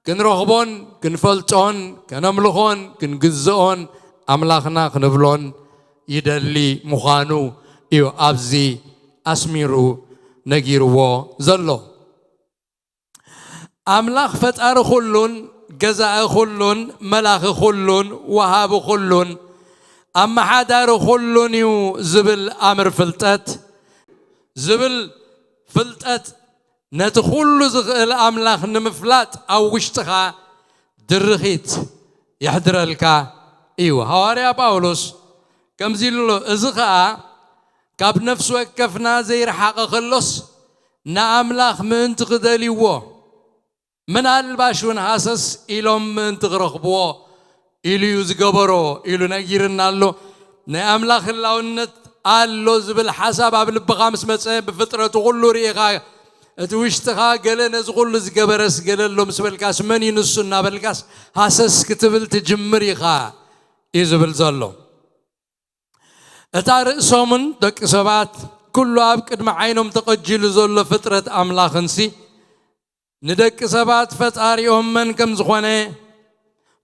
ክንረኽቦን ክንፈልጦን ከነምልኾን ክንግዝኦን ኣምላኽና ክንብሎን ይደሊ ምዃኑ እዩ ኣብዚ ኣስሚሩ ነጊርዎ ዘሎ። ኣምላኽ ፈጣሪ ኩሉን፣ ገዛኢ ኩሉን፣ መላኺ ኩሉን፣ ወሃቢ ኩሉን፣ ኣመሓዳሪ ኩሉን እዩ ዝብል ኣምር ፍልጠት፣ ዝብል ፍልጠት ነቲ ኩሉ ዝኽእል ኣምላኽ ንምፍላጥ ኣብ ውሽጥኻ ድርኺት የሕድረልካ እዩ። ሃዋርያ ጳውሎስ ከምዚ ኢሉ ኣሎ፣ እዚ ኸኣ ካብ ነፍሲ ወከፍና ዘይረሓቐ ከሎስ ንኣምላኽ ምእንቲ ክደልይዎ፣ ምናልባሽ እውን ሃሰስ ኢሎም ምእንቲ ክረኽብዎ ኢሉ እዩ ዝገበሮ ኢሉ ነጊርና ኣሎ። ናይ ኣምላኽ ህላውነት ኣሎ ዝብል ሓሳብ ኣብ ልብኻ ምስ መጸ፣ ብፍጥረቱ ኩሉ ርኢኻ፣ እቲ ውሽጥኻ ገለ ነዚ ኩሉ ዝገበረስ ገለ ኣሎ ምስ በልካስ፣ መን እዩ ንሱ እናበልካስ ሃሰስ ክትብል ትጅምር ኢኻ እዩ ዝብል ዘሎ። እታ ርእሶምን ደቂ ሰባት ኩሉ ኣብ ቅድሚ ዓይኖም ተቐጂሉ ዘሎ ፍጥረት ኣምላኽንሲ ንደቂ ሰባት ፈጣሪኦም መን ከም ዝኾነ፣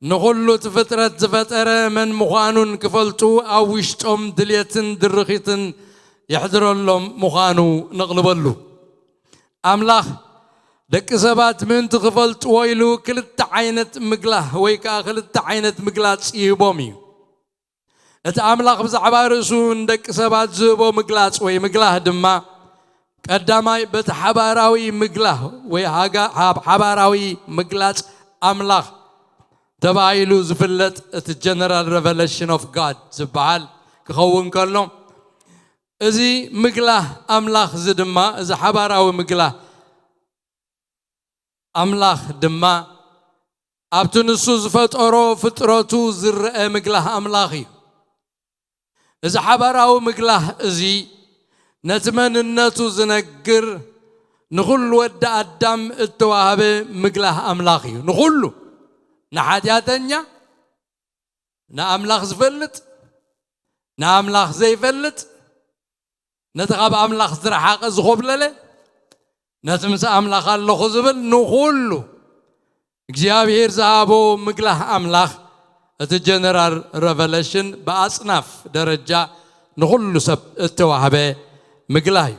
ንኹሉ እቲ ፍጥረት ዝፈጠረ መን ምዃኑን ክፈልጡ ኣብ ውሽጦም ድልየትን ድርኺትን የሕድረሎም ምዃኑ ነቕልበሉ። ኣምላኽ ደቂ ሰባት ምእንቲ ክፈልጥዎ ኢሉ ክልተ ዓይነት ምግላህ ወይ ከኣ ክልተ ዓይነት ምግላጽ ይህቦም እዩ። እቲ ኣምላኽ ብዛዕባ ርእሱ ንደቂ ሰባት ዝህቦ ምግላጽ ወይ ምግላህ ድማ፣ ቀዳማይ በቲ ሓባራዊ ምግላህ ወይ ሃጋ- ሓብ- ሓባራዊ ምግላጽ ኣምላኽ ተባሂሉ ዝፍለጥ እቲ ጀነራል ሬቨሌሽን ኦፍ ጋድ ዝበሃል ክኸውን ከሎ፣ እዚ ምግላህ ኣምላኽ እዚ ድማ፣ እዚ ሓባራዊ ምግላህ ኣምላኽ ድማ ኣብቲ ንሱ ዝፈጠሮ ፍጥረቱ ዝረአ ምግላህ ኣምላኽ እዩ። እዚ ሓባራዊ ምግላህ እዚ ነቲ መንነቱ ዝነግር ንኹሉ ወዲ ኣዳም እተዋህበ ምግላህ ኣምላኽ እዩ። ንኹሉ፣ ንሓጢኣተኛ፣ ንኣምላኽ ዝፈልጥ፣ ንኣምላኽ ዘይፈልጥ፣ ነቲ ካብ ኣምላኽ ዝረሓቐ ዝኾብለለ፣ ነቲ ምስ ኣምላኽ ኣለኹ ዝብል፣ ንኹሉ እግዚኣብሔር ዝሃቦ ምግላህ ኣምላኽ፣ እቲ ጀነራል ሬቨሌሽን ብኣጽናፍ ደረጃ ንኹሉ ሰብ እተዋህበ ምግላህ እዩ።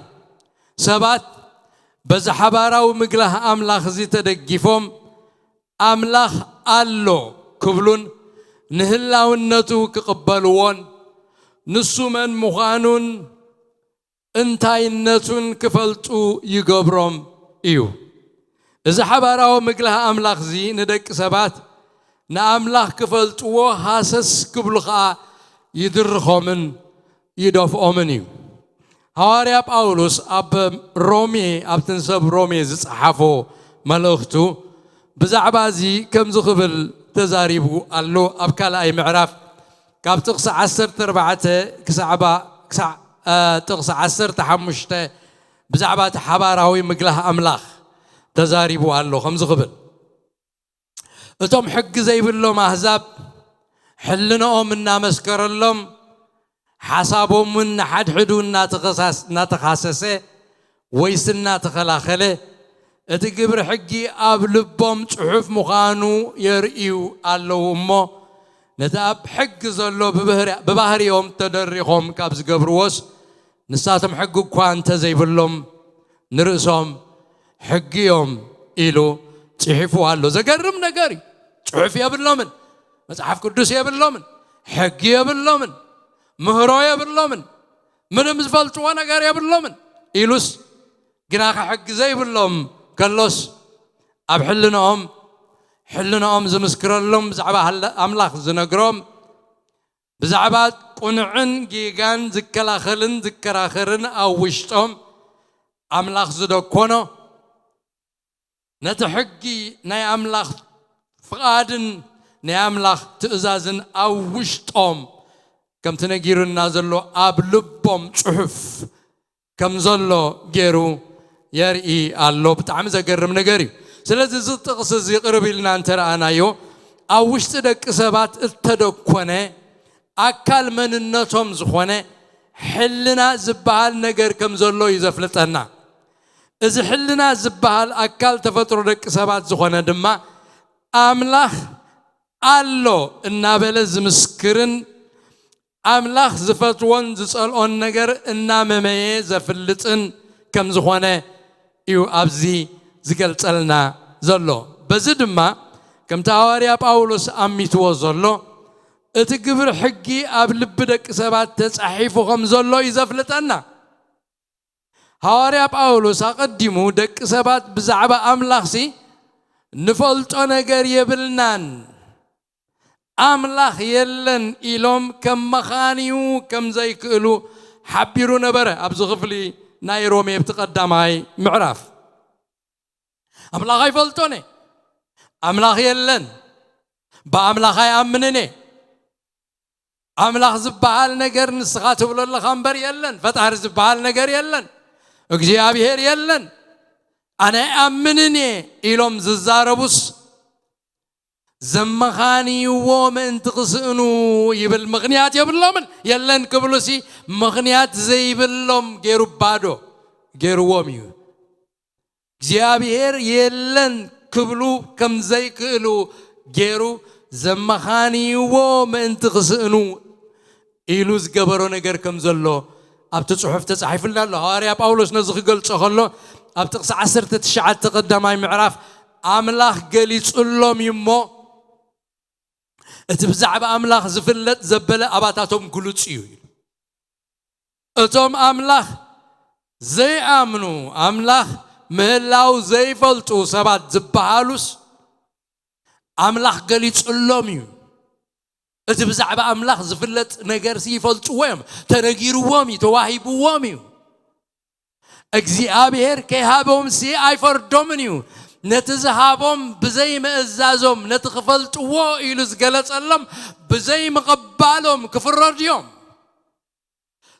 ሰባት በዚ ሓባራዊ ምግላህ ኣምላኽ እዚ ተደጊፎም ኣምላኽ ኣሎ ክብሉን ንህላውነቱ ክቕበልዎን ንሱ መን ምዃኑን እንታይነቱን ክፈልጡ ይገብሮም እዩ። እዚ ሓባራዊ ምግላህ ኣምላኽ እዚ ንደቂ ሰባት ንኣምላኽ ክፈልጥዎ ሃሰስ ክብሉ ኸኣ ይድርኾምን ይደፍኦምን እዩ። ሃዋርያ ጳውሎስ ኣብ ሮሜ፣ ኣብቲ ንሰብ ሮሜ ዝጸሓፎ መልእኽቱ ብዛዕባ እዚ ከምዚ ክብል ተዛሪቡ ኣሎ። ኣብ ካልኣይ ምዕራፍ ካብ ጥቕሲ ዓሰርተ ኣርባዕተ ክሳዕባ-፣ ክሳዕ፣ እ፣ ጥቕሲ ዓሰርተ ሓሙሽተ ብዛዕባ እቲ ሓባራዊ ምግላህ ኣምላኽ ተዛሪቡ ኣሎ። ከምዚ ክብል፣ እቶም ሕጊ ዘይብሎም ኣህዛብ ሕልንኦም እናመስከረሎም፣ ሓሳቦም እውን ንሓድሕዱ እናተኸሳስ-፣ እናተኻሰሰ ወይስ እናተኸላኸለ፣ እቲ ግብሪ ሕጊ ኣብ ልቦም ጽሑፍ ምዃኑ የርእዩ ኣለዉ እሞ፣ ነቲ ኣብ ሕጊ ዘሎ ብብህሪ-፣ ብባህሪኦም ተደሪኾም ካብ ዝገብርዎስ፣ ንሳቶም ሕጊ እኳ እንተ ዘይብሎም፣ ንርእሶም ሕጊ እዮም ኢሉ ጽሒፉ ኣሎ። ዘገርም ነገር እዩ። ጽሑፍ የብሎምን፣ መጽሓፍ ቅዱስ የብሎምን፣ ሕጊ የብሎምን፣ ምህሮ የብሎምን፣ ምንም ዝፈልጥዎ ነገር የብሎምን። ኢሉስ ግናኸ ሕጊ ዘይብሎም ከሎስ፣ ኣብ ሕልንኦም፣ ሕልንኦም ዝምስክረሎም፣ ብዛዕባ ሃለ-፣ ኣምላኽ ዝነግሮም፣ ብዛዕባ ቁንዕን ጌጋን ዝከላኸልን ዝከራኸርን ኣብ ውሽጦም ኣምላኽ ዝደኮኖ፣ ነቲ ሕጊ ናይ ኣምላኽ ፍቓድን ናይ ኣምላኽ ትእዛዝን ኣብ ውሽጦም፣ ከምቲ ነጊሩና ዘሎ፣ ኣብ ልቦም ጽሑፍ ከም ዘሎ ገይሩ የርኢ ኣሎ። ብጣዕሚ ዘገርም ነገር እዩ። ስለዚ እዚ ጥቕሲ እዚ ቅርብ ኢልና እንተረኣናዮ፣ ኣብ ውሽጢ ደቂ ሰባት እተደኮነ ኣካል መንነቶም ዝኾነ ሕልና ዝበሃል ነገር ከም ዘሎ እዩ ዘፍልጠና። እዚ ሕልና ዝበሃል ኣካል ተፈጥሮ ደቂ ሰባት ዝኾነ ድማ፣ ኣምላኽ ኣሎ እናበለ ዝምስክርን ኣምላኽ ዝፈትዎን ዝጸልኦን ነገር እናመመየ ዘፍልጥን ከም ዝኾነ እዩ ኣብዚ ዝገልጸልና ዘሎ። በዚ ድማ ከምቲ ሃዋርያ ጳውሎስ ኣሚትዎ ዘሎ፣ እቲ ግብሪ ሕጊ ኣብ ልቢ ደቂ ሰባት ተጻሒፉ ከም ዘሎ እዩ ዘፍልጠና። ሃዋርያ ጳውሎስ ኣቐዲሙ፣ ደቂ ሰባት ብዛዕባ ኣምላኽሲ ንፈልጦ ነገር የብልናን፣ ኣምላኽ የለን ኢሎም ከም መኻንዩ ከም ዘይክእሉ ሓቢሩ ነበረ። ኣብዚ ክፍሊ ናይ ሮሜ፣ ኣብቲ ቀዳማይ ምዕራፍ፣ ኣምላኽ ኣይፈልጦን እየ፣ ኣምላኽ የለን፣ ብኣምላኽ ኣይኣምንን እየ፣ ኣምላኽ ዝበሃል ነገር ንስኻ ትብሎ ኣለኻ እምበር የለን፣ ፈጣሪ ዝበሃል ነገር የለን፣ እግዚኣብሄር የለን፣ ኣነ ኣይኣምንን እየ ኢሎም ዝዛረቡስ፣ ዘመኻንይዎ ምእንቲ ክስእኑ ይብል ምኽንያት የብሎምን። የለን ክብሉሲ፣ ምኽንያት ዘይብሎም ገይሩ፣ ባዶ ገይርዎም እዩ። እግዚኣብሄር የለን ክብሉ ከም ዘይክእሉ ገይሩ፣ ዘመኻንይዎ ምእንቲ ክስእኑ ኢሉ ዝገበሮ ነገር ከም ዘሎ ኣብቲ ጽሑፍ ተጻሒፉልና ኣሎ። ሃዋርያ ጳውሎስ ነዚ ክገልጾ ከሎ፣ ኣብ ጥቕሲ ዓሰርተ ትሽዓተ ቀዳማይ ምዕራፍ፣ ኣምላኽ ገሊጹሎም እዩ እሞ፣ እቲ ብዛዕባ ኣምላኽ ዝፍለጥ ዘበለ ኣባታቶም ግሉጽ እዩ ኢሉ። እቶም ኣምላኽ ዘይኣምኑ፣ ኣምላኽ ምህላው ዘይፈልጡ ሰባት ዝበሃሉስ፣ ኣምላኽ ገሊጹሎም እዩ። እቲ ብዛዕባ ኣምላኽ ዝፍለጥ ነገርሲ ይፈልጥዎ እዮም፣ ተነጊርዎም እዩ፣ ተዋሂብዎም እዩ። እግዚኣብሄር ከይሃቦምሲ ኣይፈርዶምን እዩ። ነቲ ዝሃቦም ብዘይምእዛዞም፣ ነቲ ክፈልጥዎ ኢሉ ዝገለጸሎም ብዘይምቕባሎም ክፍረዱ እዮም።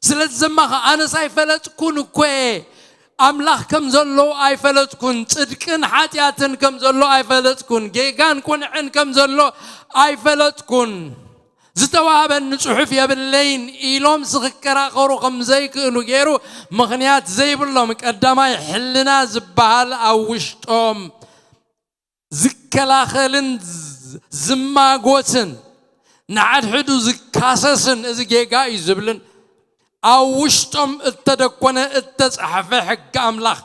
ስለዚ ዘማኸ ኣነስ ኣይፈለጥኩን እኮ እየ። ኣምላኽ ከም ዘሎ ኣይፈለጥኩን፣ ጽድቅን ሓጢኣትን ከም ዘሎ ኣይፈለጥኩን፣ ጌጋን ቁንዕን ከም ዘሎ ኣይፈለጥኩን፣ ዝተዋህበኒ ጽሑፍ የብለይን ኢሎም ዝክከራኸሩ ከም ዘይክእሉ ገይሩ ምኽንያት ዘይብሎም፣ ቀዳማይ ሕልና ዝበሃል ኣብ ውሽጦም ዝከላኸልን ዝ-፣ ዝማጎትን ንሓድሕዱ ዝካሰስን፣ እዚ ጌጋ እዩ ዝብልን ኣብ ውሽጦም እተደኮነ እተጻሕፈ ሕጊ ኣምላኽ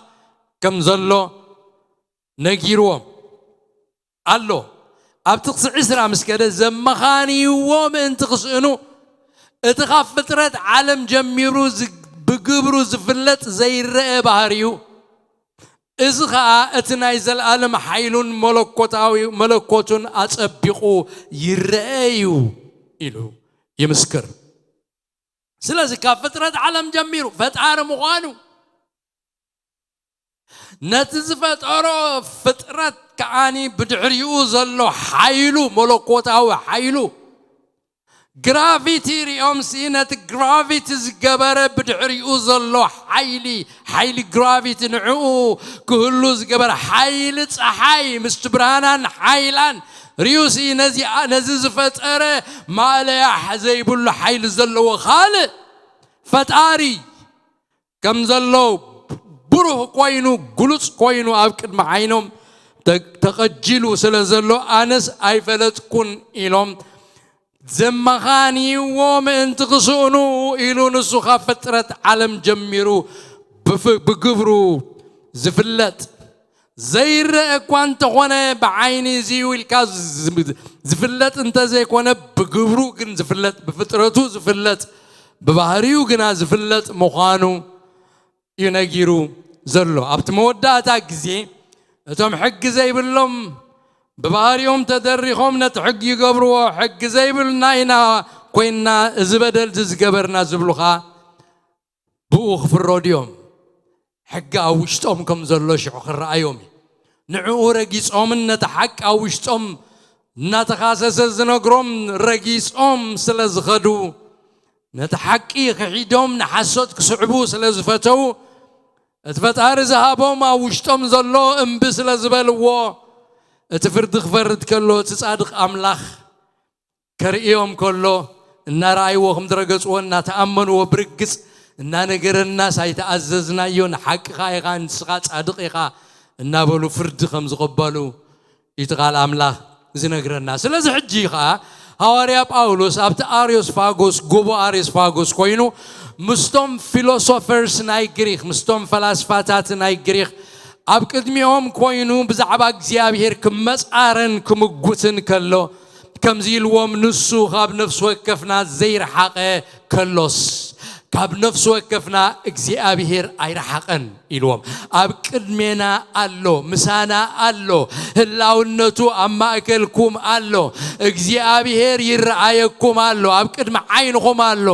ከም ዘሎ ነጊርዎም ኣሎ። ኣብ ጥቕሲ ዕስራ ምስ ከደ፣ ዘመኻንይዎ ምእንቲ ክስእኑ፣ እቲ ካብ ፍጥረት ዓለም ጀሚሩ ዝ-፣ ብግብሩ ዝፍለጥ ዘይረአ ባህሪኡ፣ እዚ ኸኣ እቲ ናይ ዘለኣለም ሓይሉን መለኮታዊ መለኮቱን ኣጸቢቑ ይረአ እዩ ኢሉ ይምስክር። ስለዚ ካብ ፍጥረት ዓለም ጀሚሩ ፈጣሪ ምዃኑ፣ ነቲ ዝፈጠሮ ፍጥረት ከዓኒ ብድሕሪኡ ዘሎ ሓይሉ፣ መለኮታዊ ሓይሉ፣ ግራቪቲ ሪኦም ሲ፣ ነቲ ግራቪቲ ዝገበረ ብድሕሪኡ ዘሎ ሓይሊ፣ ሓይሊ ግራቪቲ፣ ንዕኡ ክህሉ ዝገበረ ሓይሊ ፀሓይ ምስቲ ብርሃናን ሓይላን ሪኡ ሲ፣ ነዚ፣ ነዚ ዝፈጠረ ማእለያ ዘይብሉ ሓይሊ ዘለዎ ካልእ ፈጣሪ ከም ዘሎ ብሩህ ኮይኑ፣ ግሉጽ ኮይኑ ኣብ ቅድሚ ዓይኖም ተ-፣ ተቐጂሉ ስለ ዘሎ፣ ኣነስ ኣይፈለጥኩን ኢሎም ዘመኻንይዎ ምእንቲ ክስእኑ ኢሉ፣ ንሱ ካብ ፍጥረት ዓለም ጀሚሩ ብፍ-፣ ብግብሩ ዝፍለጥ፣ ዘይረአ እኳ እንተኾነ፣ ብዓይኒ እዚ ኢልካ ዝ-፣ ዝፍለጥ እንተዘይኮነ፣ ብግብሩ ግን ዝፍለጥ፣ ብፍጥረቱ ዝፍለጥ፣ ብባህሪኡ ግና ዝፍለጥ ምዃኑ እዩ ነጊሩ ዘሎ። ኣብቲ መወዳእታ ግዜ፣ እቶም ሕጊ ዘይብሎም ብባህሪኦም ተደሪኾም ነቲ ሕጊ ይገብርዎ። ሕጊ ዘይብልና ኢና ኮይንና፣ እዚ በደል እዚ ዝገበርና ዝብሉ ኸኣ ብኡ ክፍረዱ እዮም። ሕጊ ኣብ ውሽጦም ከም ዘሎ ሽዑ ክረኣዮም እዩ። ንዕኡ ረጊጾምን ነቲ ሓቂ ኣብ ውሽጦም እናተኻሰሰ ዝነግሮም ረጊጾም ስለ ዝኸዱ፣ ነቲ ሓቂ ክሒዶም ንሓሶት ክስዕቡ ስለ ዝፈተዉ፣ እቲ ፈጣሪ ዝሃቦም ኣብ ውሽጦም ዘሎ እምቢ ስለ ዝበልዎ፣ እቲ ፍርዲ ክፈርድ ከሎ፣ እቲ ጻድቕ ኣምላኽ ከርእዮም ከሎ፣ እናረኣይዎ ከም ዝረገጽዎ፣ እናተኣመንዎ ብርግጽ እናነገረናስ ኣይተኣዘዝናዮ፣ ንሓቅኻ ኢኻ፣ ንስኻ ጻድቕ ኢኻ እናበሉ ፍርዲ ከም ዝቕበሉ እቲ ቃል ኣምላኽ ዝነግረና። ስለዚ ሕጂ ኸኣ ሃዋርያ ጳውሎስ ኣብቲ ኣርዮስፋጎስ፣ ጎቦ ኣርዮስፋጎስ ኮይኑ ምስቶም ፊሎሶፈርስ ናይ ግሪኽ፣ ምስቶም ፈላስፋታት ናይ ግሪኽ ኣብ ቅድሚኦም ኮይኑ ብዛዕባ እግዚኣብሔር ክመጻረን ክምጉትን ከሎ፣ ከምዚ ኢልዎም፣ ንሱ ካብ ነፍሲ ወከፍና ዘይረሓቐ ከሎስ፣ ካብ ነፍሲ ወከፍና እግዚኣብሔር ኣይረሓቐን ኢልዎም። ኣብ ቅድሜና ኣሎ፣ ምሳና ኣሎ፣ ህላውነቱ ኣብ ማእከልኩም ኣሎ። እግዚኣብሔር ይረኣየኩም ኣሎ፣ ኣብ ቅድሚ ዓይንኹም ኣሎ።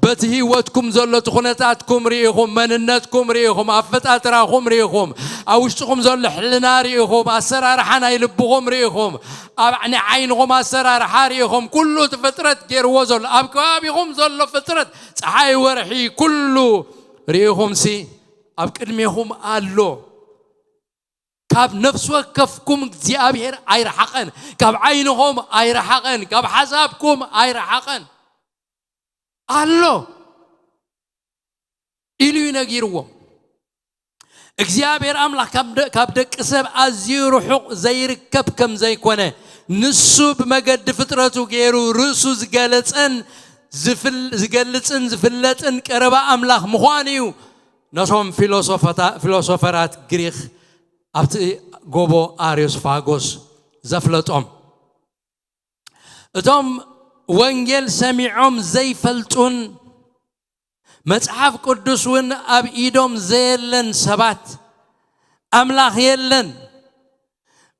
በቲ ህይወትኩም ዘሎ እቲ ኩነታትኩም ርኢኹም፣ መንነትኩም ርኢኹም፣ ኣፈጣጥራኹም ርኢኹም፣ ኣብ ውሽጥኹም ዘሎ ሕልና ርኢኹም፣ ኣሰራርሓ ናይ ልብኹም ርኢኹም፣ ኣብ ናይ ዓይንኹም ኣሰራርሓ ርኢኹም፣ ኩሉ እቲ ፍጥረት ገይርዎ ዘሎ፣ ኣብ ከባቢኹም ዘሎ ፍጥረት፣ ጸሓይ፣ ወርሒ፣ ኩሉ ርኢኹምሲ፣ ኣብ ቅድሜኹም ኣሎ። ካብ ነፍሲ ወከፍኩም እግዚኣብሔር ኣይረሓቐን፣ ካብ ዓይንኹም ኣይረሓቐን፣ ካብ ሓሳብኩም ኣይረሓቐን ኣሎ ኢሉ እዩ ነጊርዎም። እግዚኣብሔር ኣምላኽ ካብ ደ-፣ ካብ ደቂ ሰብ ኣዝዩ ርሑቕ ዘይርከብ ከም ዘይኮነ፣ ንሱ ብመገዲ ፍጥረቱ ገይሩ ርእሱ ዝገለጸን ዝፍል-፣ ዝገልጽን ዝፍለጥን ቀረባ ኣምላኽ ምዃኑ እዩ ነቶም ፊሎሶፈታ-፣ ፊሎሶፈራት ግሪኽ ኣብቲ ጎቦ ኣርዮስፋጎስ ዘፍለጦም። እቶም ወንጌል ሰሚዖም ዘይፈልጡን መጽሓፍ ቅዱስ እውን ኣብ ኢዶም ዘየለን ሰባት፣ ኣምላኽ የለን፣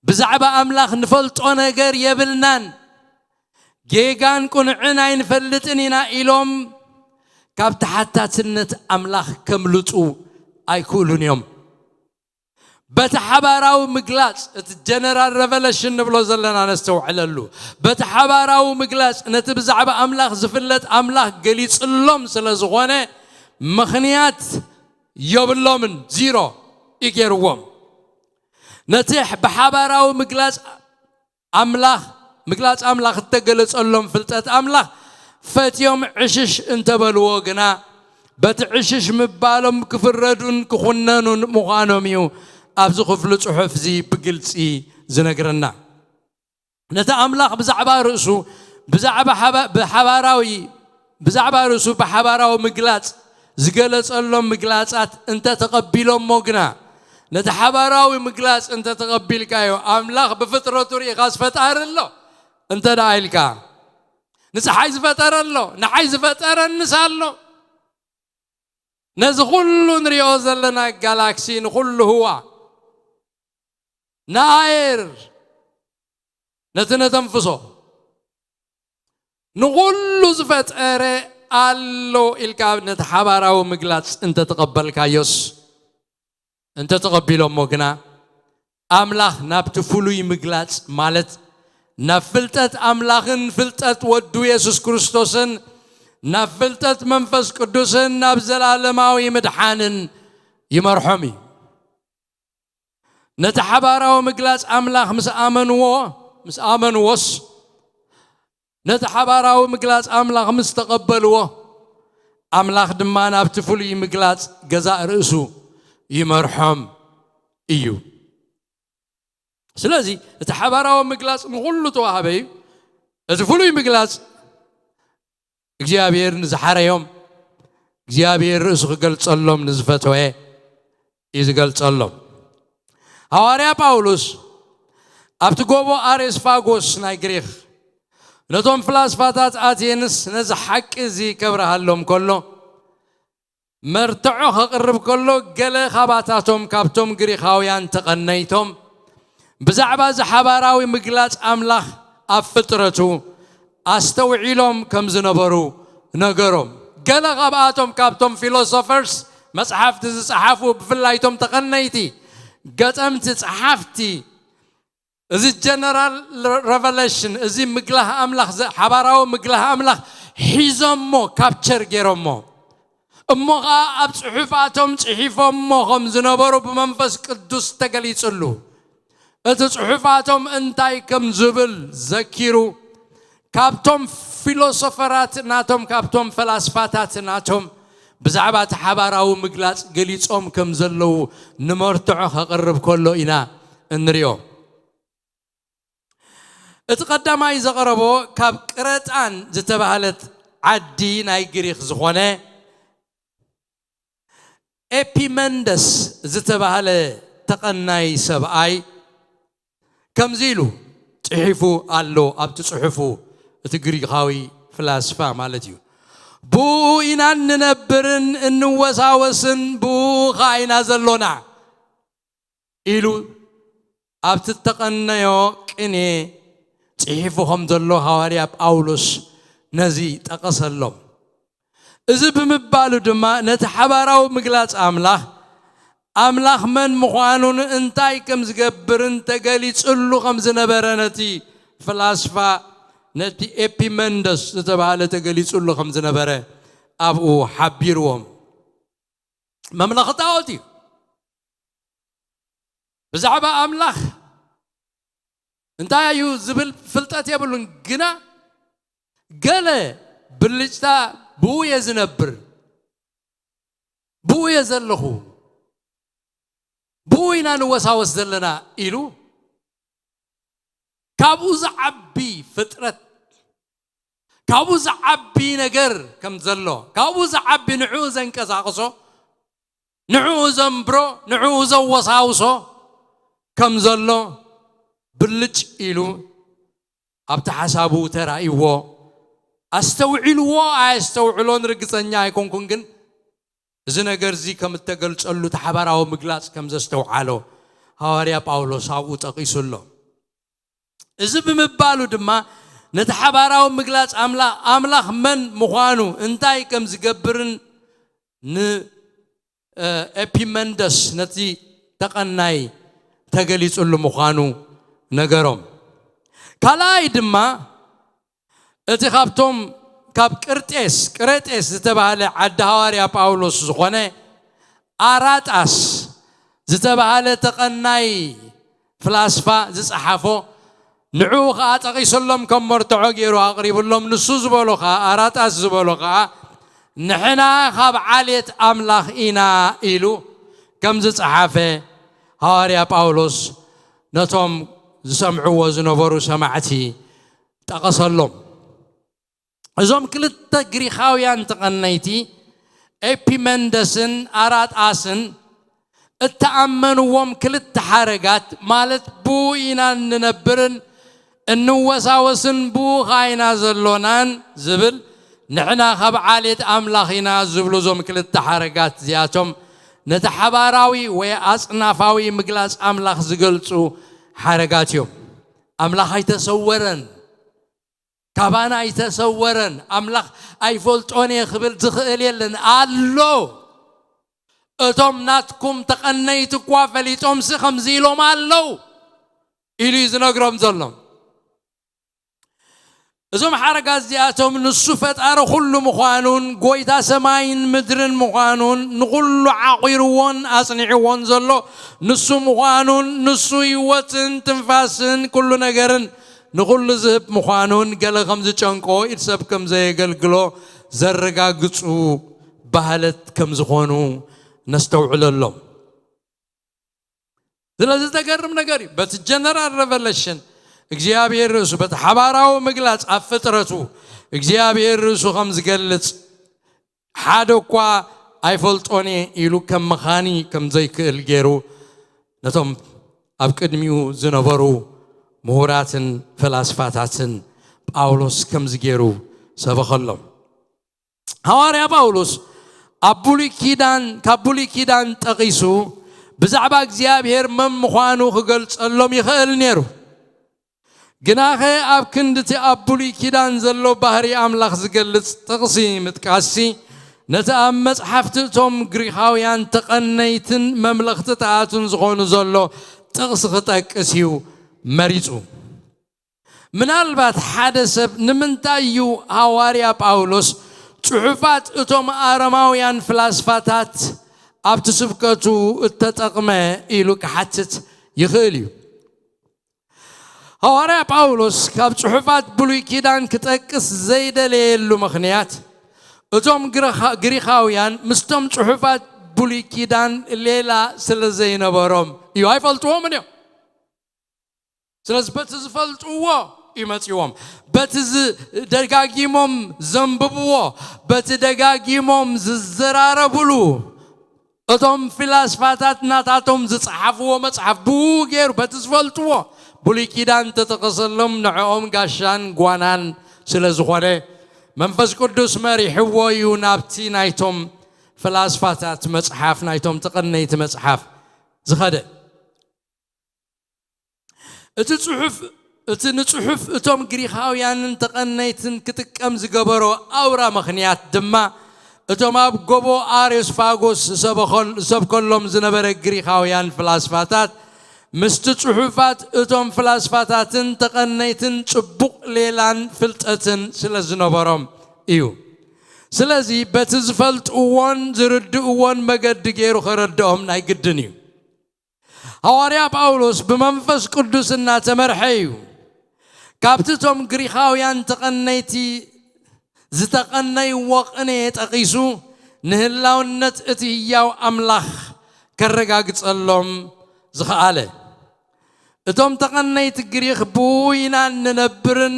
ብዛዕባ ኣምላኽ ንፈልጦ ነገር የብልናን፣ ጌጋን ቅኑዕን ኣይንፈልጥን ኢና ኢሎም ካብ ተሓታትነት ኣምላኽ ከምልጡ ኣይክእሉን እዮም። በቲ ሓባራዊ ምግላጽ፣ እቲ ጀነራል ረቨለሽን ንብሎ ዘለና ነስተውዕለሉ። በቲ ሓባራዊ ምግላጽ ነቲ ብዛዕባ ኣምላኽ ዝፍለጥ ኣምላኽ ገሊጽሎም ስለ ዝኾነ፣ ምኽንያት የብሎምን፣ ዚሮ እዩ ገይርዎም። ነቲ ብሓባራዊ ምግላጽ ኣምላኽ፣ ምግላጽ ኣምላኽ እተገለጸሎም ፍልጠት ኣምላኽ ፈትዮም ዕሽሽ እንተበልዎ ግና፣ በቲ ዕሽሽ ምባሎም ክፍረዱን ክኹነኑን ምዃኖም እዩ ኣብዚ ክፍሊ ጽሑፍ እዚ ብግልጺ ዝነግረና። ነቲ ኣምላኽ ብዛዕባ ርእሱ፣ ብዛዕባ ሓባ-፣ ብሓባራዊ፣ ብዛዕባ ርእሱ ብሓባራዊ ምግላጽ ዝገለጸሎም ምግላጻት እንተ ተቐቢሎሞ ግና፣ ነቲ ሓባራዊ ምግላጽ እንተ ተቐቢልካዮ፣ ኣምላኽ ብፍጥረቱ ርኢኻስ ፈጣሪ ኣሎ እንተ ደኣ ኢልካ፣ ንጸሓይ ዝፈጠረ ኣሎ፣ ንሓይ ዝፈጠረ ንስ ኣሎ። ነዚ ኩሉ ንሪኦ ዘለና ጋላክሲ፣ ንኹሉ ህዋ፣ ንኣየር፣ ነቲ ነተንፍሶ፣ ንኹሉ ዝፈጠረ ኣሎ ኢልካ ነቲ ሓባራዊ ምግላጽ እንተተቐበልካዮስ፣ እንተተቐቢሎሞ ግና፣ ኣምላኽ ናብቲ ፍሉይ ምግላጽ፣ ማለት ናብ ፍልጠት ኣምላኽን ፍልጠት ወዱ የሱስ ክርስቶስን፣ ናብ ፍልጠት መንፈስ ቅዱስን ናብ ዘላለማዊ ምድሓንን ይመርሖም እዩ። ነቲ ሓባራዊ ምግላጽ ኣምላኽ ምስ ኣመንዎ፣ ምስ ኣመንዎስ፣ ነቲ ሓባራዊ ምግላጽ ኣምላኽ ምስ ተቐበልዎ፣ ኣምላኽ ድማ ናብቲ ፍሉይ ምግላጽ ገዛእ ርእሱ ይመርሖም እዩ። ስለዚ እቲ ሓባራዊ ምግላጽ ንኹሉ ተዋህበ እዩ። እቲ ፍሉይ ምግላጽ እግዚኣብሔር ንዝሓረዮም፣ እግዚኣብሔር ርእሱ ክገልጸሎም ንዝፈተወ እዩ ዝገልጸሎም። ሃዋርያ ጳውሎስ ኣብቲ ጎቦ ኣሬስፋጎስ ናይ ግሪኽ ነቶም ፍላስፋታት ኣቴንስ ነዚ ሓቂ እዚ ከብርሃሎም ከሎ፣ መርትዖ ከቕርብ ከሎ፣ ገለ ካባታቶም ካብቶም ግሪኻውያን ተቐነይቶም ብዛዕባ እዚ ሓባራዊ ምግላጽ ኣምላኽ ኣብ ፍጥረቱ ኣስተውዒሎም ከም ዝነበሩ ነገሮም። ገለ ካብኣቶም ካብቶም ፊሎሶፈርስ፣ መጽሓፍቲ ዝጸሓፉ፣ ብፍላይቶም ተቐነይቲ ገጠምቲ ጸሓፍቲ፣ እዚ ጀነራል ረቨሌሽን፣ እዚ ምግላህ ኣምላኽ፣ ዘ-፣ ሓባራዊ ምግላህ ኣምላኽ ሒዞሞ፣ ካፕቸር ገይሮሞ። እሞ ኸዓ ኣብ ጽሑፋቶም ጽሒፎሞ ከም ዝነበሩ ብመንፈስ ቅዱስ ተገሊጽሉ። እቲ ጽሑፋቶም እንታይ ከም ዝብል ዘኪሩ፣ ካብቶም ፊሎሶፈራት ናቶም፣ ካብቶም ፈላስፋታት ናቶም ብዛዕባ እቲ ሓባራዊ ምግላጽ ገሊጾም ከም ዘለዉ ንመርትዖ ከቕርብ ከሎ ኢና እንሪኦ። እቲ ቀዳማይ ዘቕረቦ ካብ ቅረጣን ዝተባህለት ዓዲ ናይ ግሪኽ ዝኾነ ኤፒመንደስ ዝተባህለ ተቐናይ ሰብኣይ ከምዚ ኢሉ ጽሒፉ ኣሎ ኣብቲ ጽሑፉ፣ እቲ ግሪኻዊ ፍላስፋ ማለት እዩ። "ብኡ ኢና እንነብርን እንወሳወስን፣ ብኡ ኸኣ ኢና ዘሎና" ኢሉ ኣብቲ እተቐነዮ ቅኔ ጽሒፉ ከም ዘሎ ሃዋርያ ጳውሎስ ነዚ ጠቐሰሎም። እዚ ብምባሉ ድማ ነቲ ሓባራዊ ምግላጽ ኣምላኽ፣ ኣምላኽ መን ምዃኑን እንታይ ከም ዝገብርን ተገሊጽሉ ከም ዝነበረ ነቲ ፍላስፋ፣ ነቲ ኤፒመንደስ ዝተባህለ ተገሊጽሉ ከም ዝነበረ ኣብኡ ሓቢርዎም። መምለኺ ጣዖት እዩ። ብዛዕባ ኣምላኽ እንታይ እዩ ዝብል ፍልጠት የብሉን፣ ግና ገለ ብልጭታ ብኡ እየ ዝነብር፣ ብኡ እየ ዘለኹ፣ ብኡ ኢና ንወሳወስ ዘለና ኢሉ ካብኡ ዝዓቢ ፍጥረት፣ ካብኡ ዝዓቢ ነገር ከም ዘሎ፣ ካብኡ ዝዓቢ ንዕኡ ዘንቀሳቕሶ፣ ንዕኡ ዘንብሮ፣ ንዕኡ ዘወሳውሶ ከም ዘሎ ብልጭ ኢሉ ኣብቲ ሓሳቡ ተራእይዎ። ኣስተውዒልዎ ኣየስተውዕሎን ርግጸኛ ኣይኮንኩን፣ ግን እዚ ነገር እዚ ከም እተገልጸሉ እቲ ሓባራዊ ምግላጽ ከም ዘስተውዓሎ ሃዋርያ ጳውሎስ ኣብኡ ጠቒሱ ኣሎ። እዚ ብምባሉ ድማ ነቲ ሓባራዊ ምግላጽ ኣምላኽ፣ ኣምላኽ መን ምዃኑ፣ እንታይ ከም ዝገብርን ን-፣ እ፣ ኤፒመንደስ ነቲ ተቐናይ ተገሊጹሉ ምዃኑ ነገሮም። ካልኣይ ድማ እቲ ካብቶም ካብ ቅርጤስ፣ ቅሬጤስ ዝተባህለ ዓዲ ሃዋርያ ጳውሎስ ዝኾነ ኣራጣስ ዝተባህለ ተቐናይ ፍላስፋ ዝጸሓፎ፣ ንዕኡ ኸኣ ጠቒሱሎም ከም መርትዖ ገይሩ ኣቕሪቡሎም። ንሱ ዝበሎ ኸኣ፣ ኣራጣስ ዝበሎ ኸኣ፣ "ንሕና ካብ ዓሌት ኣምላኽ ኢና" ኢሉ ከም ዝጸሓፈ ሃዋርያ ጳውሎስ ነቶም ዝሰምዕዎ ዝነበሩ ሰማዕቲ ጠቐሰሎም። እዞም ክልተ ግሪኻውያን ተቐነይቲ ኤፒመንደስን ኣራጣስን እተኣመንዎም ክልተ ሓረጋት፣ ማለት ብኡ ኢና እንነብርን እንወሳወስን ብኡ ኸኣ ኢና ዘሎናን ዝብል፣ ንሕና ካብ ዓሌት ኣምላኽ ኢና ዝብሉ እዞም ክልተ ሓረጋት እዚኣቶም ነቲ ሓባራዊ ወይ ኣጽናፋዊ ምግላጽ ኣምላኽ ዝገልጹ ሓረጋት እዮም። ኣምላኽ ኣይተሰወረን። ካባና ኣይተሰወረን። ኣምላኽ ኣይፈልጦን እየ ክብል ዝኽእል የለን። ኣሎ። እቶም ናትኩም ተቐነይቲ እኳ ፈሊጦምሲ ከምዚ ኢሎም ኣለዉ ኢሉ እዩ ዝነግሮም ዘሎ። እዞም ሓረጋት እዚኣቶም ንሱ ፈጣሪ ኩሉ ምዃኑን ጎይታ ሰማይን ምድርን ምዃኑን ንኹሉ ዓቑርዎን ኣጽኒዕዎን ዘሎ ንሱ ምዃኑን ንሱ ህይወትን ትንፋስን ኩሉ ነገርን ንኹሉ ዝህብ ምዃኑን ገለ ከም ዝጨንቆ ኢድ ሰብ ከም ዘየገልግሎ ዘረጋግጹ ባህለት ከም ዝኾኑ ነስተውዕለሎም። ስለዚ ዝተገርም ነገር እዩ። በቲ ጀነራል ሬቨሌሽን እግዚኣብሔር ርእሱ በቲ ሓባራዊ ምግላጽ ኣብ ፍጥረቱ እግዚኣብሔር ርእሱ ከም ዝገልጽ ሓደ እኳ ኣይፈልጦን እየ ኢሉ ከም መኻኒ ከም ዘይክእል ገይሩ ነቶም ኣብ ቅድሚኡ ዝነበሩ ምሁራትን ፈላስፋታትን ጳውሎስ ከምዚ ገይሩ ሰበኸሎም። ሃዋርያ ጳውሎስ ኣብ ብሉይ ኪዳን ካብ ብሉይ ኪዳን ጠቒሱ ብዛዕባ እግዚኣብሔር መን ምዃኑ ክገልጸሎም ይኽእል ነይሩ። ግናኸ ኣብ ክንድቲ ኣብ ብሉይ ኪዳን ዘሎ ባህሪ ኣምላኽ ዝገልጽ ጥቕሲ ምጥቃስሲ ነቲ ኣብ መጽሓፍቲ እቶም ግሪኻውያን ተቐነይትን መምለኽትታትን ዝኾኑ ዘሎ ጥቕሲ ክጠቅስ እዩ መሪጹ። ምናልባት ሓደ ሰብ ንምንታይ እዩ ሃዋርያ ጳውሎስ ጽሑፋት እቶም ኣረማውያን ፍላስፋታት ኣብቲ ስብከቱ እተጠቕመ ኢሉ ክሓትት ይኽእል እዩ። ሃዋርያ ጳውሎስ ካብ ጽሑፋት ብሉይ ኪዳን ክጠቅስ ዘይደለየሉ ምኽንያት እቶም ግሪኻ- ግሪኻውያን ምስቶም ጽሑፋት ብሉይ ኪዳን ሌላ ስለ ዘይነበሮም እዩ። ኣይፈልጥዎምን እዮም። ስለዚ በቲ ዝፈልጥዎ እዩ መጺዎም። በቲ ዝ- ደጋጊሞም ዘንብብዎ፣ በቲ ደጋጊሞም ዝዘራረብሉ፣ እቶም ፊላስፋታት ናታቶም ዝጸሓፍዎ መጽሓፍ ብኡ ገይሩ በቲ ዝፈልጥዎ ብሉይ ኪዳን ተጠቐሰሎም ንዕኦም ጋሻን ጓናን ስለ ዝኾነ መንፈስ ቅዱስ መሪሕዎ እዩ ናብቲ ናይቶም ፍላስፋታት መጽሓፍ ናይቶም ተቐነይቲ መጽሓፍ ዝኸደ። እቲ ጽሑፍ እቲ ንጽሑፍ እቶም ግሪኻውያንን ተቐነይትን ክጥቀም ዝገበሮ ኣውራ ምኽንያት ድማ እቶም ኣብ ጎቦ ኣርዮስፋጎስ ዝሰበኸል- ዝሰብከሎም ዝነበረ ግሪኻውያን ፍላስፋታት ምስቲ ጽሑፋት እቶም ፍላስፋታትን ተቐነይትን ጽቡቕ ሌላን ፍልጠትን ስለ ዝነበሮም እዩ። ስለዚ በቲ ዝፈልጥዎን ዝርድእዎን መገዲ ገይሩ ከረድኦም ናይ ግድን እዩ። ሃዋርያ ጳውሎስ ብመንፈስ ቅዱስ እናተመርሐ እዩ ካብቲ እቶም ግሪኻውያን ተቐነይቲ ዝተቐነይዎ ቅኔ ጠቒሱ ንህላውነት እቲ ህያው ኣምላኽ ከረጋግጸሎም ዝኸኣለ። እቶም ተቐነይቲ ግሪኽ ብኡ ኢና እንነብርን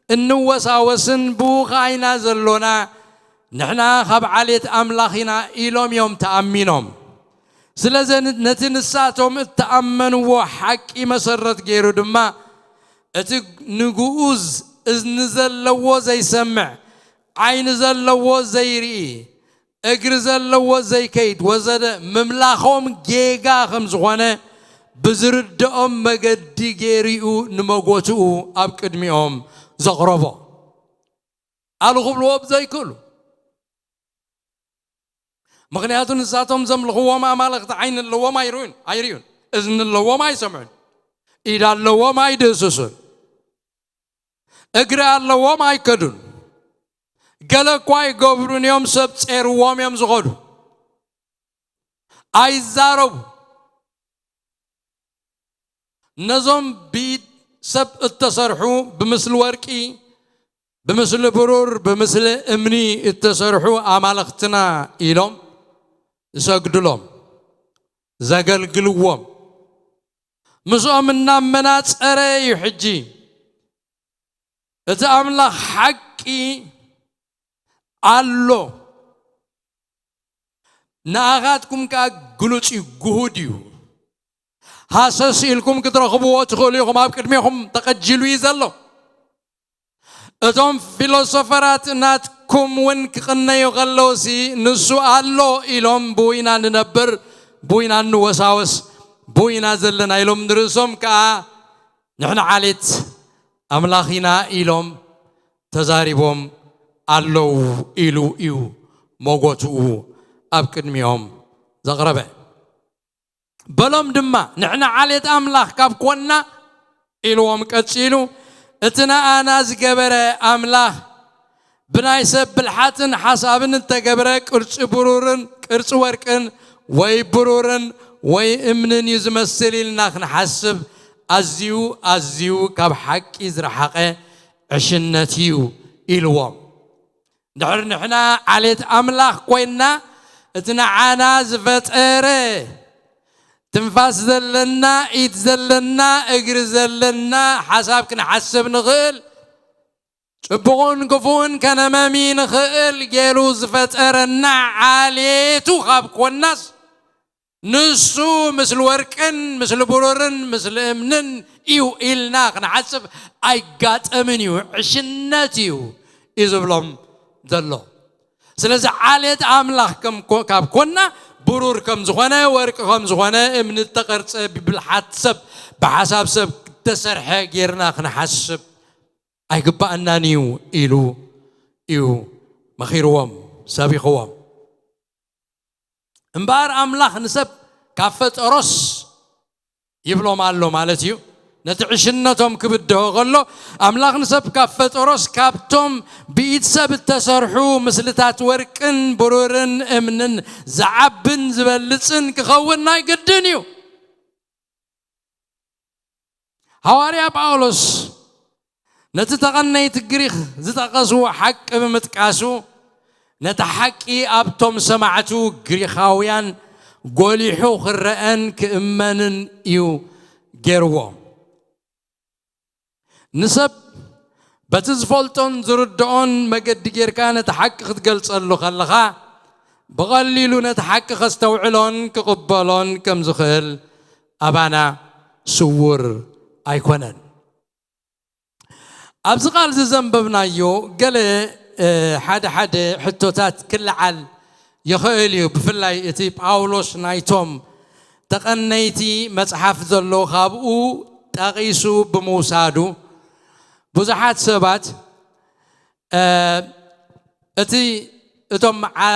እንወሳወስን ብኡ ኸዓ ኢና ዘሎና፣ ንሕና ካብ ዓሌት ኣምላኽ ኢና ኢሎም እዮም ተኣሚኖም። ስለዚ ነቲ ንሳቶም እተኣመንዎ ሓቂ መሰረት ገይሩ ድማ እቲ ንግኡዝ እዝኒ ዘለዎ ዘይሰምዕ ዓይኒ ዘለዎ ዘይርኢ እግሪ ዘለዎ ዘይከይድ ወዘተ ምምላኾም ጌጋ ከም ዝኾነ ብዝርድኦም መገዲ ገይሩ እዩ ንመጎትኡ ኣብ ቅድሚኦም ዘቕረቦ። ኣሉ ክብልዎ ብዘይክእሉ ምኽንያቱ ንሳቶም ዘምልኽዎም ኣማልኽቲ ዓይኒ ኣለዎም ኣይርእዩን ኣይርእዩን እዝኒ ኣለዎም ኣይሰምዑን ኢድ ኣለዎም ኣይድህስሱን እግሪ ኣለዎም ኣይከዱን ገለ እኳ ኣይገብሩን እዮም ሰብ ጼርዎም እዮም ዝኸዱ ኣይዛረቡ ነዞም ብኢድ ሰብ እተሰርሑ ብምስሊ ወርቂ ብምስሊ ብሩር ብምስሊ እምኒ እተሰርሑ ኣማልኽትና ኢሎም ዝሰግድሎም ዘገልግልዎም ምስኦም እናመናጸረ እዩ ሕጂ እቲ ኣምላኽ ሓቂ ኣሎ ንኣኻትኩም ከኣ ግሉጽ እዩ ግሁድ እዩ ሃሰስ ኢልኩም ክትረኽብዎ ትኽእሉ ኢኹም ኣብ ቅድሜኹም ተቐጂሉ እዩ ዘሎ እቶም ፊሎሶፈራት ናትኩም እውን ክቕነዩ ከለውሲ ንሱ ኣሎ ኢሎም ብኡ ኢና ንነብር ብኡ ኢና ንወሳወስ ብኡ ኢና ዘለና ኢሎም ንርእሶም ከኣ ንሕና ዓሌት ኣምላኽ ኢና ኢሎም ተዛሪቦም ኣለዉ ኢሉ እዩ ሞጎትኡ ኣብ ቅድሚኦም ዘቕረበ። በሎም ድማ፣ ንሕና ዓሌት ኣምላኽ ካብ ኮንና፣ ኢልዎም ቀጺሉ፣ እቲ ንኣና ዝገበረ ኣምላኽ ብናይ ሰብ ብልሓትን ሓሳብን እተገብረ ቅርጺ ብሩርን ቅርጺ ወርቅን ወይ ብሩርን ወይ እምንን እዩ ዝመስል ኢልና ክንሓስብ ኣዝዩ ኣዝዩ ካብ ሓቂ ዝረሓቐ ዕሽነት እዩ ኢልዎም። ድሕር ንሕና ዓሌት ኣምላኽ ኮይንና፣ እቲ ንዓና ዝፈጠረ ትንፋስ ዘለና፣ ኢድ ዘለና፣ እግሪ ዘለና፣ ሓሳብ ክንሓስብ ንኽእል፣ ጽቡቕን ክፉእን ከነመሚ ንኽእል ገይሩ ዝፈጠረና ዓሌቱ ካብ ኮናስ፣ ንሱ ምስሊ ወርቅን ምስሊ ብሩርን ምስሊ እምንን እዩ ኢልና ክንሓስብ ኣይጋጠምን እዩ፣ ዕሽነት እዩ እዩ ዝብሎም ዘሎ። ስለዚ ዓሌት ኣምላኽ ከም ኮ-፣ ካብ ኮና ብሩር ከም ዝኾነ፣ ወርቂ ከም ዝኾነ፣ እምኒ እተቐርጸ ብብልሓት ሰብ፣ ብሓሳብ ሰብ እተሰርሐ ጌርና ክንሓስብ ኣይግባኣናን እዩ ኢሉ እዩ መኺርዎም፣ ሰቢኽዎም። እምበኣር ኣምላኽ ንሰብ ካብ ፈጠሮስ ይብሎም ኣሎ ማለት እዩ። ነቲ ዕሽነቶም ክብድሆ ከሎ፣ ኣምላኽ ንሰብ ካብ ፈጠሮስ ካብቶም ብኢድ ሰብ እተሰርሑ ምስልታት ወርቅን ብሩርን እምንን ዝዓብን ዝበልጽን ክኸውን ናይ ግድን እዩ። ሃዋርያ ጳውሎስ ነቲ ተቐነይቲ ግሪኽ ዝጠቐስዎ ሓቂ ብምጥቃሱ፣ ነቲ ሓቂ ኣብቶም ሰማዕቱ ግሪኻውያን ጎሊሑ ክረአን ክእመንን እዩ ገይርዎ። ንሰብ በቲ ዝፈልጦን ዝርድኦን መገዲ ጌርካ ነቲ ሓቂ ክትገልጸሉ ከለኻ፣ ብቐሊሉ ነቲ ሓቂ ከስተውዕሎን ክቕበሎን ከም ዝኽእል ኣባና ስዉር ኣይኮነን። ኣብዚ ቃል እዚ ዘንበብናዮ ገለ፣ እ፣ ሓደ ሓደ ሕቶታት ክለዓል ይኽእል እዩ። ብፍላይ እቲ ጳውሎስ ናይቶም ተቐነይቲ መጽሓፍ ዘሎ ካብኡ ጠቒሱ ብምውሳዱ፣ ብዙሓት ሰባት፣ እ፣ እቲ እቶም ዓ-፣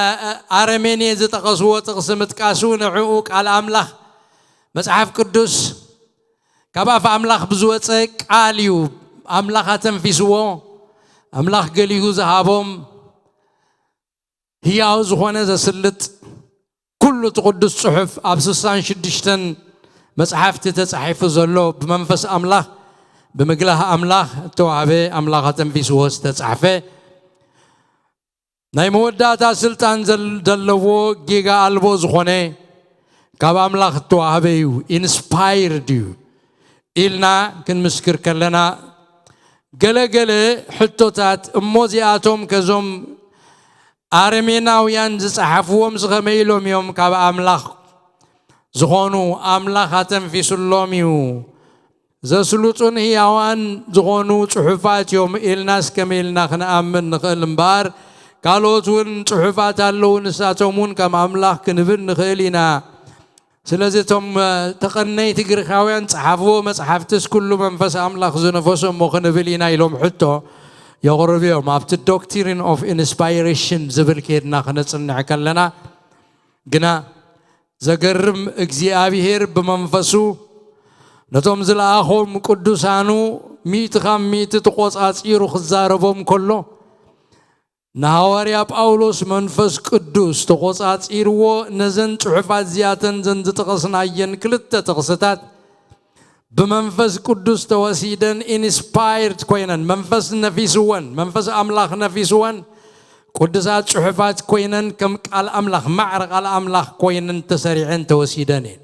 ኣረሜኔ ዝጠቐስዎ ጥቕሲ ምጥቃሱ ንዕኡ ቃል ኣምላኽ መጽሓፍ ቅዱስ ካብ ኣፍ ኣምላኽ ብዝወጸ ቃል እዩ። ኣምላኽ ኣተንፊስዎ፣ ኣምላኽ ገሊሁ ዝሃቦም ህያው ዝኾነ ዘስልጥ ኩሉ እቲ ቅዱስ ጽሑፍ ኣብ ስሳን ሽዱሽተን መጽሓፍቲ ተጻሒፉ ዘሎ ብመንፈስ ኣምላኽ ብምግላህ ኣምላኽ እተዋህበ ኣምላኽ ኣተንፊስዎ ዝተጻሕፈ ናይ መወዳእታ ስልጣን ዘል-፣ ዘለዎ ጌጋ ኣልቦ ዝኾነ ካብ ኣምላኽ እተዋህበ እዩ፣ ኢንስፓየርድ እዩ ኢልና ክንምስክር ከለና፣ ገለ ገለ ሕቶታት፣ እሞ እዚኣቶም ከዞም ኣረሜናውያን ዝጸሓፍዎም ዝኸመይ ኢሎም እዮም ካብ ኣምላኽ ዝኾኑ? ኣምላኽ ኣተንፊሱሎም እዩ። ዘስሉጡን ህያዋን ዝኾኑ ጽሑፋት እዮም ኢልናስ ከመይ ኢልና ክንኣምን ንኽእል እምበኣር፣ ካልኦት እውን ጽሑፋት ኣለዉ፣ ንሳቶም እውን ከም ኣምላኽ ክንብል ንኽእል ኢና። ስለዚ እቶም፣ እ፣ ተቐነይቲ ግሪኻውያን ጸሓፍዎ መጽሓፍትስ ኩሉ መንፈስ ኣምላኽ ዝነፈሶ እሞ ክንብል ኢና ኢሎም ሕቶ የቕርቡ እዮም። ኣብቲ ዶክትሪን ኦፍ ኢንስፓይሬሽን ዝብል ከይድና ክነጽንዕ ከለና ግና ዘገርም እግዚኣብሔር ብመንፈሱ ነቶም ዝለኣኾም ቅዱሳኑ ሚእቲ ካብ ሚእቲ ተቖጻጺሩ ክዛረቦም ከሎ፣ ንሃዋርያ ጳውሎስ መንፈስ ቅዱስ ተቖጻጺርዎ ነዘን ጽሑፋት እዚኣተን ዘን ዝጠቐስናየን ክልተ ጥቕስታት ብመንፈስ ቅዱስ ተወሲደን ኢንስፓየርድ ኮይነን፣ መንፈስ ነፊስወን፣ መንፈስ ኣምላኽ ነፊስወን ቅዱሳት ጽሑፋት ኮይነን ከም ቃል ኣምላኽ፣ ማዕረ ቃል ኣምላኽ ኮይነን ተሰሪዐን ተወሲደን እየን።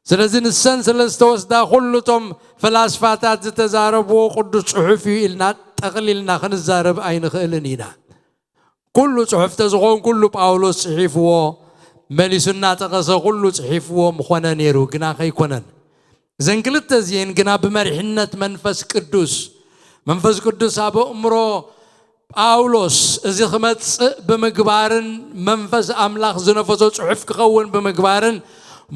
ስለዚ ንሰን ስለ ዝተወስዳ ኩሉ እቶም ፈላስፋታት ዝተዛረብዎ ቅዱስ ጽሑፍ እዩ ኢልና ጠቕሊልና ክንዛረብ ኣይንኽእልን ኢና። ኩሉ ጽሑፍ ተዝኾን ኩሉ ጳውሎስ ጽሒፍዎ መሊሱ እናጠቐሰ ኩሉ ጽሒፍዎ ምኾነ ነይሩ፣ ግና ከይኮነን። እዘን ክልተ እዚኤን ግና ብመሪሕነት መንፈስ ቅዱስ፣ መንፈስ ቅዱስ ኣብ ኣእምሮ ጳውሎስ እዚ ክመጽእ ብምግባርን መንፈስ ኣምላኽ ዝነፈሶ ጽሑፍ ክኸውን ብምግባርን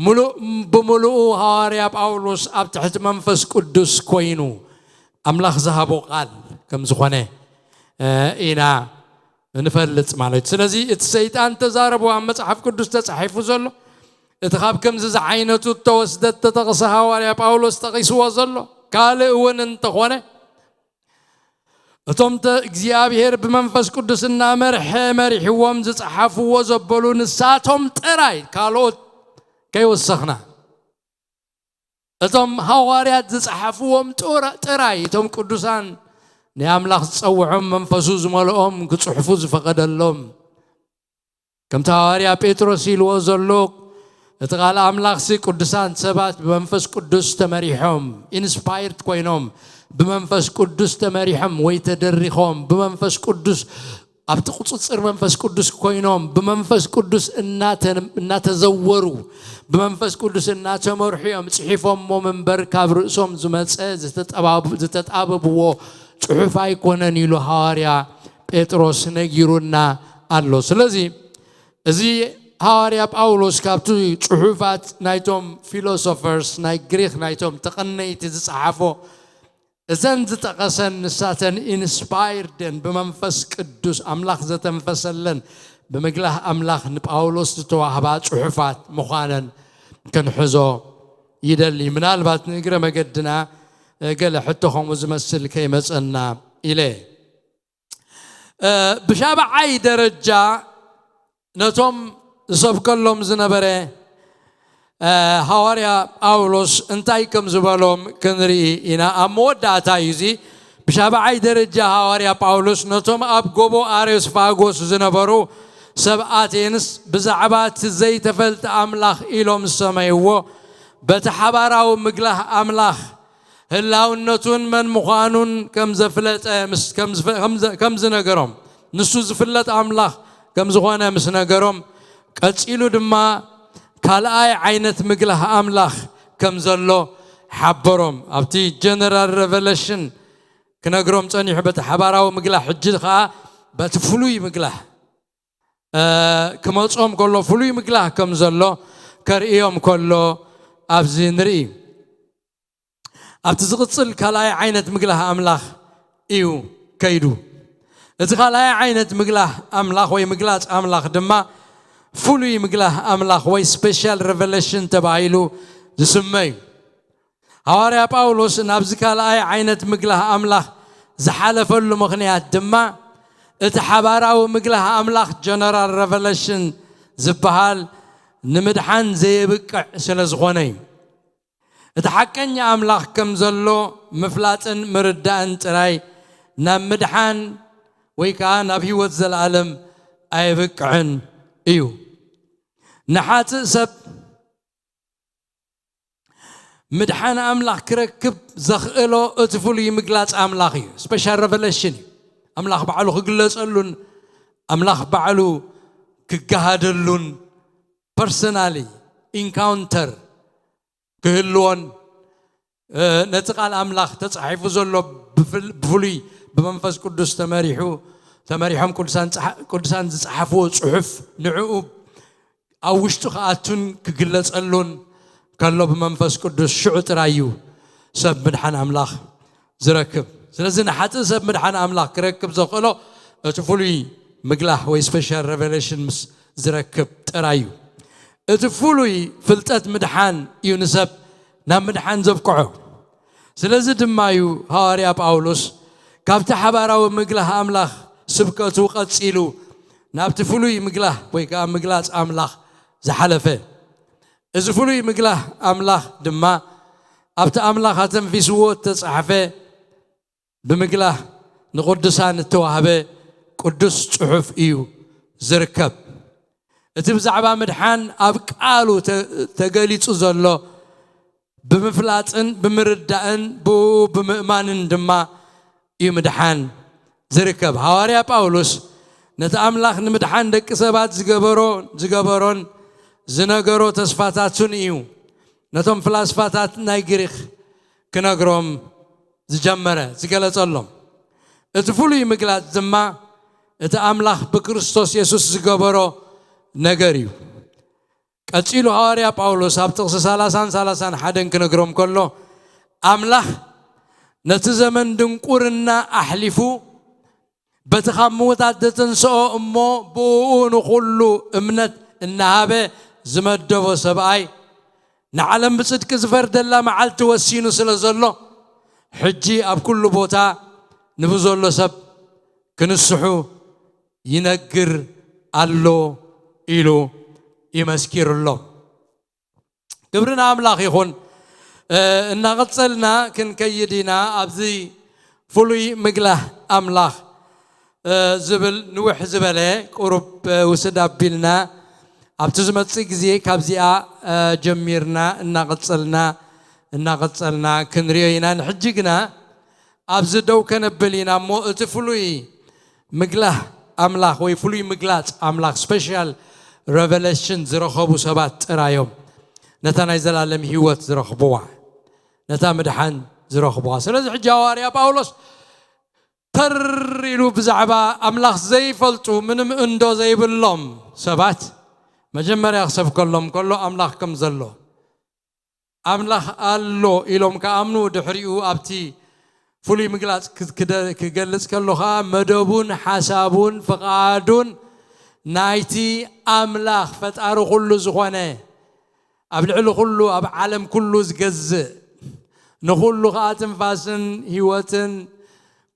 ምሉእ ብምሉኡ ሃዋርያ ጳውሎስ ኣብ ትሕቲ መንፈስ ቅዱስ ኮይኑ ኣምላኽ ዝሃቦ ቃል ከም ዝኾነ ኢና ንፈልጥ ማለት እዩ። ስለዚ እቲ ሰይጣን ተዛረቡ ኣብ መጽሓፍ ቅዱስ ተጻሒፉ ዘሎ፣ እቲ ካብ ከምዚ ዝዓይነቱ እተወስደ እተጠቕሰ ሃዋርያ ጳውሎስ ጠቒስዎ ዘሎ ካልእ እውን እንተኾነ፣ እቶም ተ እግዚኣብሄር ብመንፈስ ቅዱስ እናመርሐ መሪሕዎም ዝጸሓፍዎ ዘበሉ ንሳቶም ጥራይ፣ ካልኦት ከይወሰኽና፣ እቶም ሃዋርያት ዝጸሓፍዎም ጥራይ፣ እቶም ቅዱሳን ናይ ኣምላኽ ዝጸውዖም መንፈሱ ዝመልኦም ክጽሕፉ ዝፈቐደሎም፣ ከምቲ ሃዋርያ ጴጥሮስ ኢልዎ ዘሎ፣ እቲ ቃል ኣምላኽሲ ቅዱሳን ሰባት ብመንፈስ ቅዱስ ተመሪሖም፣ ኢንስፓየርድ ኮይኖም፣ ብመንፈስ ቅዱስ ተመሪሖም ወይ ተደሪኾም፣ ብመንፈስ ቅዱስ ኣብቲ ቁጽጽር መንፈስ ቅዱስ ኮይኖም፣ ብመንፈስ ቅዱስ እናተ እናተዘወሩ፣ ብመንፈስ ቅዱስ እናተመርሑ እዮም ጽሒፎሞ እምበር፣ ካብ ርእሶም ዝመጸ ዝተጠባብ ዝተጣበብዎ ጽሑፍ ኣይኮነን ኢሉ ሃዋርያ ጴጥሮስ ነጊሩና ኣሎ። ስለዚ እዚ ሃዋርያ ጳውሎስ ካብቲ ጽሑፋት ናይቶም ፊሎሶፈርስ ናይ ግሪኽ፣ ናይቶም ተቐነይቲ ዝጸሓፎ፣ እዘን ዝጠቐሰን ንሳተን ኢንስፓየርድን ብመንፈስ ቅዱስ ኣምላኽ ዘተንፈሰለን ብምግላህ ኣምላኽ ንጳውሎስ ዝተዋህባ ጽሑፋት ምዃነን ክንሕዞ ይደሊ። ምናልባት ንእግረ መገድና ገለ ሕቶ ከምኡ ዝመስል ከይመጸና ኢለ። ብሻብዓይ ደረጃ ነቶም ዝሰብከሎም ዝነበረ ሃዋርያ ጳውሎስ እንታይ ከም ዝበሎም ክንርኢ ኢና። ኣብ መወዳእታ እዩ እዚ። ብሻብዓይ ደረጃ ሃዋርያ ጳውሎስ ነቶም ኣብ ጎቦ ኣሬስፋጎስ ዝነበሩ ሰብ ኣቴንስ ብዛዕባ እቲ ዘይተፈልጠ ኣምላኽ ኢሎም ዝሰመይዎ፣ በቲ ሓባራዊ ምግላህ ኣምላኽ ህላውነቱን መን ምዃኑን ከም ዘፍለጠ ምስ ከም ዝፈ- ከም ዘ- ከም ዝነገሮም፣ ንሱ ዝፍለጥ ኣምላኽ ከም ዝኾነ ምስ ነገሮም፣ ቀጺሉ ድማ ካልኣይ ዓይነት ምግላህ ኣምላኽ ከም ዘሎ ሓበሮም። ኣብቲ ጀነራል ሬቨለሽን ክነግሮም ጸኒሑ፣ በቲ ሓባራዊ ምግላህ፣ ሕጂ ኸኣ በቲ ፍሉይ ምግላህ ክመጾም ከሎ፣ ፍሉይ ምግላህ ከም ዘሎ ከርእዮም ከሎ ኣብዚ ንርኢ። ኣብቲ ዝቕጽል ካልኣይ ዓይነት ምግላህ ኣምላኽ እዩ ከይዱ። እቲ ካልኣይ ዓይነት ምግላህ ኣምላኽ ወይ ምግላጽ ኣምላኽ ድማ ፍሉይ ምግላህ ኣምላኽ ወይ ስፔሻል ሬቨለሽን ተባሂሉ ዝስመ እዩ። ሃዋርያ ጳውሎስ ናብዚ ካልኣይ ዓይነት ምግላህ ኣምላኽ ዝሓለፈሉ ምኽንያት ድማ፣ እቲ ሓባራዊ ምግላህ ኣምላኽ ጀነራል ሬቨለሽን ዝበሃል ንምድሓን ዘየብቅዕ ስለ ዝኾነ እዩ። እቲ ሓቀኛ ኣምላኽ ከም ዘሎ ምፍላጥን ምርዳእን ጥራይ ናብ ምድሓን ወይ ከኣ ናብ ህይወት ዘለኣለም ኣየብቅዕን እዩ። ንሓጥእ ሰብ ምድሓን ኣምላኽ ክረክብ ዘኽእሎ እቲ ፍሉይ ምግላጽ ኣምላኽ እዩ። ስፔሻል ሬቨለሽን እዩ። ኣምላኽ ባዕሉ ክግለጸሉን ኣምላኽ ባዕሉ ክገሃደሉን ፐርሰናሊ ኢንካውንተር ክህልዎን፣ ነቲ ቃል ኣምላኽ ተጻሒፉ ዘሎ ብፍል- ብፍሉይ ብመንፈስ ቅዱስ ተመሪሑ ተመሪሖም ቅዱሳን ጸሓ- ቅዱሳን ዝጸሓፍዎ ጽሑፍ ንዕኡ ኣብ ውሽጡ ክኣቱን ክግለጸሉን ከሎ ብመንፈስ ቅዱስ ሽዑ ጥራይ እዩ ሰብ ምድሓን ኣምላኽ ዝረክብ። ስለዚ ንሓጥእ ሰብ ምድሓን ኣምላኽ ክረክብ ዘኽእሎ እቲ ፍሉይ ምግላህ ወይ ስፔሻል ሬቨሌሽን ምስ ዝረክብ ጥራይ እዩ። እቲ ፍሉይ ፍልጠት ምድሓን እዩ ንሰብ ናብ ምድሓን ዘብቅዖ። ስለዚ ድማ እዩ ሃዋርያ ጳውሎስ ካብቲ ሓባራዊ ምግላህ ኣምላኽ ስብከቱ ቀጺሉ ናብቲ ፍሉይ ምግላህ ወይ ከኣ ምግላጽ ኣምላኽ ዝሓለፈ። እዚ ፍሉይ ምግላህ ኣምላኽ ድማ ኣብቲ ኣምላኽ ኣተንፊስዎ እተጻሕፈ ብምግላህ ንቕዱሳን እተዋህበ ቅዱስ ጽሑፍ እዩ ዝርከብ። እቲ ብዛዕባ ምድሓን ኣብ ቃሉ ተ- ተገሊጹ ዘሎ ብምፍላጥን ብምርዳእን ብኡ ብምእማንን ድማ እዩ ምድሓን ዝርከብ። ሃዋርያ ጳውሎስ ነቲ ኣምላኽ ንምድሓን ደቂ ሰባት ዝገበሮ ዝገበሮን ዝነገሮ ተስፋታቱን እዩ ነቶም ፍላስፋታት ናይ ግሪኽ ክነግሮም ዝጀመረ ዝገለጸሎም። እቲ ፍሉይ ምግላጽ ድማ እቲ ኣምላኽ ብክርስቶስ የሱስ ዝገበሮ ነገር እዩ። ቀጺሉ ሃዋርያ ጳውሎስ ኣብ ጥቕሲ ሰላሳን ሰላሳን ሓደን ክነግሮም ከሎ፣ ኣምላኽ ነቲ ዘመን ድንቁርና ኣሕሊፉ በቲ ካብ ምዉታት ዘተንስኦ እሞ ብእኡ ንኹሉ እምነት እናሃበ ዝመደቦ ሰብኣይ ንዓለም ብጽድቂ ዝፈርደላ መዓልቲ ወሲኑ ስለ ዘሎ ሕጂ ኣብ ኩሉ ቦታ ንብዘሎ ሰብ ክንስሑ ይነግር ኣሎ ኢሉ ይመስኪርሎም። ክብሪ ንኣምላኽ ይኹን። እናቐጸልና ክንከይድ ኢና። ኣብዚ ፍሉይ ምግላህ ኣምላኽ ዝብል ንውሕ ዝበለ ቁሩብ ውስድ ኣቢልና ኣብቲ ዝመጽእ ግዜ ካብዚኣ ጀሚርና እናቐጸልና እናቐጸልና ክንሪኦ ኢና። ንሕጂ ግና ኣብዚ ደው ከነብል ኢና እሞ እቲ ፍሉይ ምግላህ ኣምላኽ ወይ ፍሉይ ምግላጽ ኣምላኽ ስፔሻል ሬቨሌሽን ዝረኸቡ ሰባት ጥራዮም ነታ ናይ ዘላለም ህይወት ዝረኽብዋ ነታ ምድሓን ዝረኽብዋ። ስለዚ ሕጂ ሃዋርያ ጳውሎስ ተር ኢሉ ብዛዕባ ኣምላኽ ዘይፈልጡ ምንም እንዶ ዘይብሎም ሰባት መጀመርያ ክሰብከሎም ከሎ ኣምላኽ ከም ዘሎ ኣምላኽ ኣሎ ኢሎም ክኣምኑ ድሕሪኡ ኣብቲ ፍሉይ ምግላጽ ክገልጽ ከሎ ኸዓ መደቡን ሓሳቡን ፍቓዱን ናይቲ ኣምላኽ ፈጣሪ ኩሉ ዝኾነ ኣብ ልዕሊ ኩሉ ኣብ ዓለም ኩሉ ዝገዝእ ንኹሉ ኸዓ ትንፋስን ህይወትን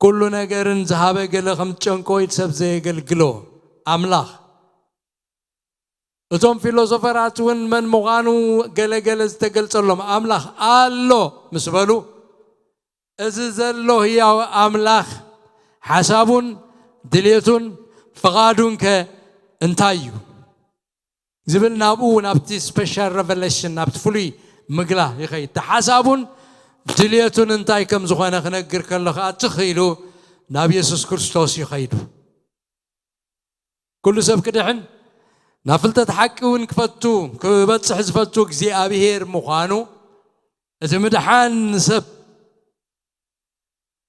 ኩሉ ነገርን ዝሃበ ገለ ከም ጨንቆይት ሰብ ዘየገልግሎ ኣምላኽ እቶም ፊሎሶፈራት እውን መን ምዃኑ ገለገለ ዝተገልጸሎም ኣምላኽ ኣሎ ምስ በሉ እዚ ዘሎ ህያው ኣምላኽ ሓሳቡን ድሌቱን ፍቓዱን ከ እንታይ እዩ ዝብል ናብኡ ናብቲ ስፔሻል ሬቨሌሽን ናብቲ ፍሉይ ምግላ ይኸይድ። እቲ ሓሳቡን ድሌቱን እንታይ ከም ዝኾነ ክነግር ከሎ ከዓ ትኽ ኢሉ ናብ የሱስ ክርስቶስ ይኸይዱ። ኩሉ ሰብ ክድሕን ናብ ፍልጠት ሓቂ እውን ክፈቱ ክበጽሕ ዝፈቱ እግዚኣብሄር ምዃኑ እቲ ምድሓን ንሰብ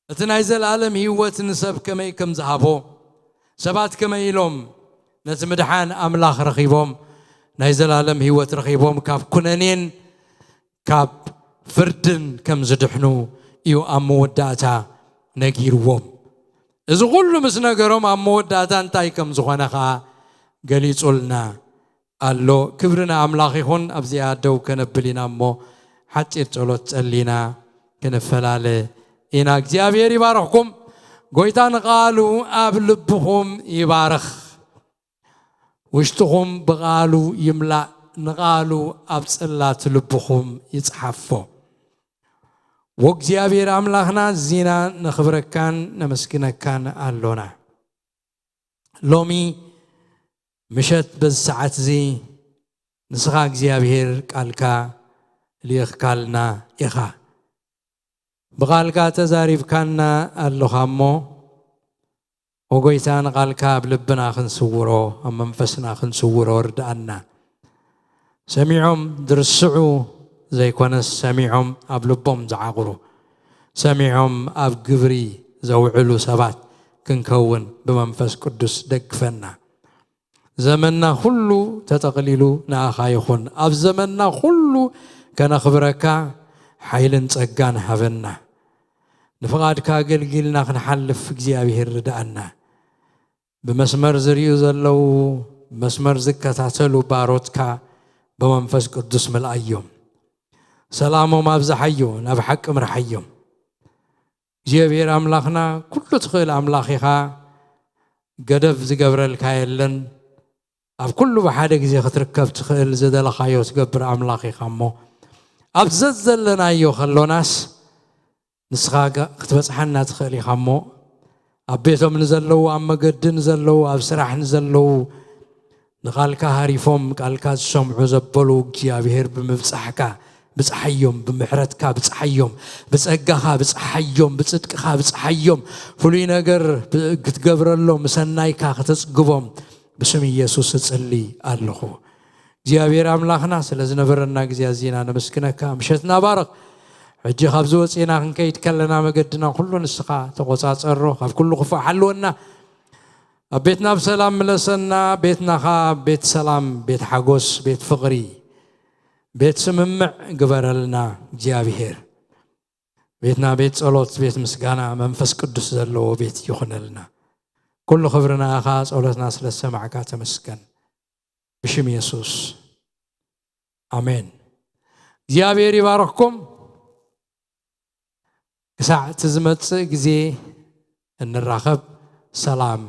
እቲ ናይ ዘለኣለም ህይወት ንሰብ ከመይ ከም ዝሃቦ ሰባት ከመይ ኢሎም ነቲ ምድሓን ኣምላኽ ረኺቦም ናይ ዘለኣለም ህይወት ረኺቦም ካብ ኩነኔን ካብ ፍርድን ከም ዝድሕኑ እዩ ኣብ መወዳእታ ነጊርዎም። እዚ ኩሉ ምስ ነገሮም ኣብ መወዳእታ እንታይ ከም ዝኾነ ኸዓ ገሊጹልና ኣሎ። ክብሪ ንኣምላኽ ይኹን። ኣብዚኣ ደው ከነብል ኢና እሞ ሓጺር ጸሎት ጸሊና ክንፈላለ ኢና። እግዚኣብሔር ይባርኽኩም። ጎይታ ንቓሉ ኣብ ልብኹም ይባርኽ። ውሽጥኹም ብቓሉ ይምላእ፣ ንቓሉ ኣብ ጽላት ልብኹም ይጽሓፎ። ወእግዚኣብሔር ኣምላኽና እዚና ነኽብረካን ነመስግነካን ኣሎና። ሎሚ ምሸት በዚ ሰዓት እዚ ንስኻ እግዚኣብሔር ቃልካ ልኢኽካልና ኢኻ። ብቓልካ ተዛሪብካና ኣሎኻ እሞ፣ ኦጎይታ ንቓልካ ኣብ ልብና ክንስውሮ፣ ኣብ መንፈስና ክንስውሮ ርድኣና። ሰሚዖም ዝርስዑ ዘይኮነስ፣ ሰሚዖም ኣብ ልቦም ዝዓቑሩ፣ ሰሚዖም ኣብ ግብሪ ዘውዕሉ ሰባት ክንከውን ብመንፈስ ቅዱስ ደግፈና። ዘመንና ኩሉ ተጠቕሊሉ ንኣኻ ይኹን። ኣብ ዘመንና ኩሉ ከነኽብረካ ሓይልን ጸጋን ሃበና። ንፍቓድካ ኣገልጊልና ክንሓልፍ እግዚኣብሔር ርድኣና። ብመስመር ዝርእዩ ዘለዉ፣ ብመስመር ዝከታተሉ ባሮትካ ብመንፈስ ቅዱስ ምልኣዮም። ሰላሞም ኣብዝሓዮ፣ ናብ ሓቂ ምርሓዮም። እግዚኣብሔር ኣምላኽና ኩሉ ትኽእል ኣምላኽ ኢኻ። ገደብ ዝገብረልካ የለን። ኣብ ኩሉ ብሓደ ግዜ ክትርከብ ትኽእል ዝደለኻዮ ትገብር ኣምላኽ ኢኻ እሞ ኣብ ዘዘለናዮ ከሎናስ ንስኻ ገ- ክትበጽሓና ትኽእል ኢኻ እሞ ኣብ ቤቶም ንዘለዉ ኣብ መገዲ ንዘለዉ ኣብ ስራሕ ንዘለዉ ንቓልካ ሃሪፎም ቃልካ ዝሰምዑ ዘበሉ እግዚኣብሔር ብምብጻሕካ ብጽሓዮም፣ ብምሕረትካ ብጽሓዮም፣ ብጸጋኻ ብጽሓዮም፣ ብጽድቅኻ ብጽሓዮም፣ ፍሉይ ነገር ብ- ክትገብረሎም፣ ሰናይካ ከተጽግቦም ብስም ኢየሱስ እጽሊ ኣለኹ። እግዚኣብሔር ኣምላኽና ስለ ዝነበረና ግዜ ኣዚና ነመስግነካ። ምሸትና ባርኽ። ሕጂ ካብዚ ወፂና ክንከይድ ከለና መገድና ኩሉ ንስኻ ተቆጻጸሮ፣ ካብ ኩሉ ክፉእ ሓልወና። ኣብ ቤትና ብሰላም ምለሰና። ቤትናኻ ቤት ሰላም፣ ቤት ሓጎስ፣ ቤት ፍቕሪ፣ ቤት ስምምዕ ግበረልና እግዚኣብሔር። ቤትና ቤት ጸሎት፣ ቤት ምስጋና፣ መንፈስ ቅዱስ ዘለዎ ቤት ይኹነልና። ኩሉ ክብሪ ንኣኻ፣ ጸሎትና ስለ ዝሰማዕካ ተመስገን። ብሽም የሱስ ኣሜን። እግዚኣብሔር ይባርኽኩም። ክሳዕ እቲ ዝመጽእ ግዜ እንራኸብ። ሰላም።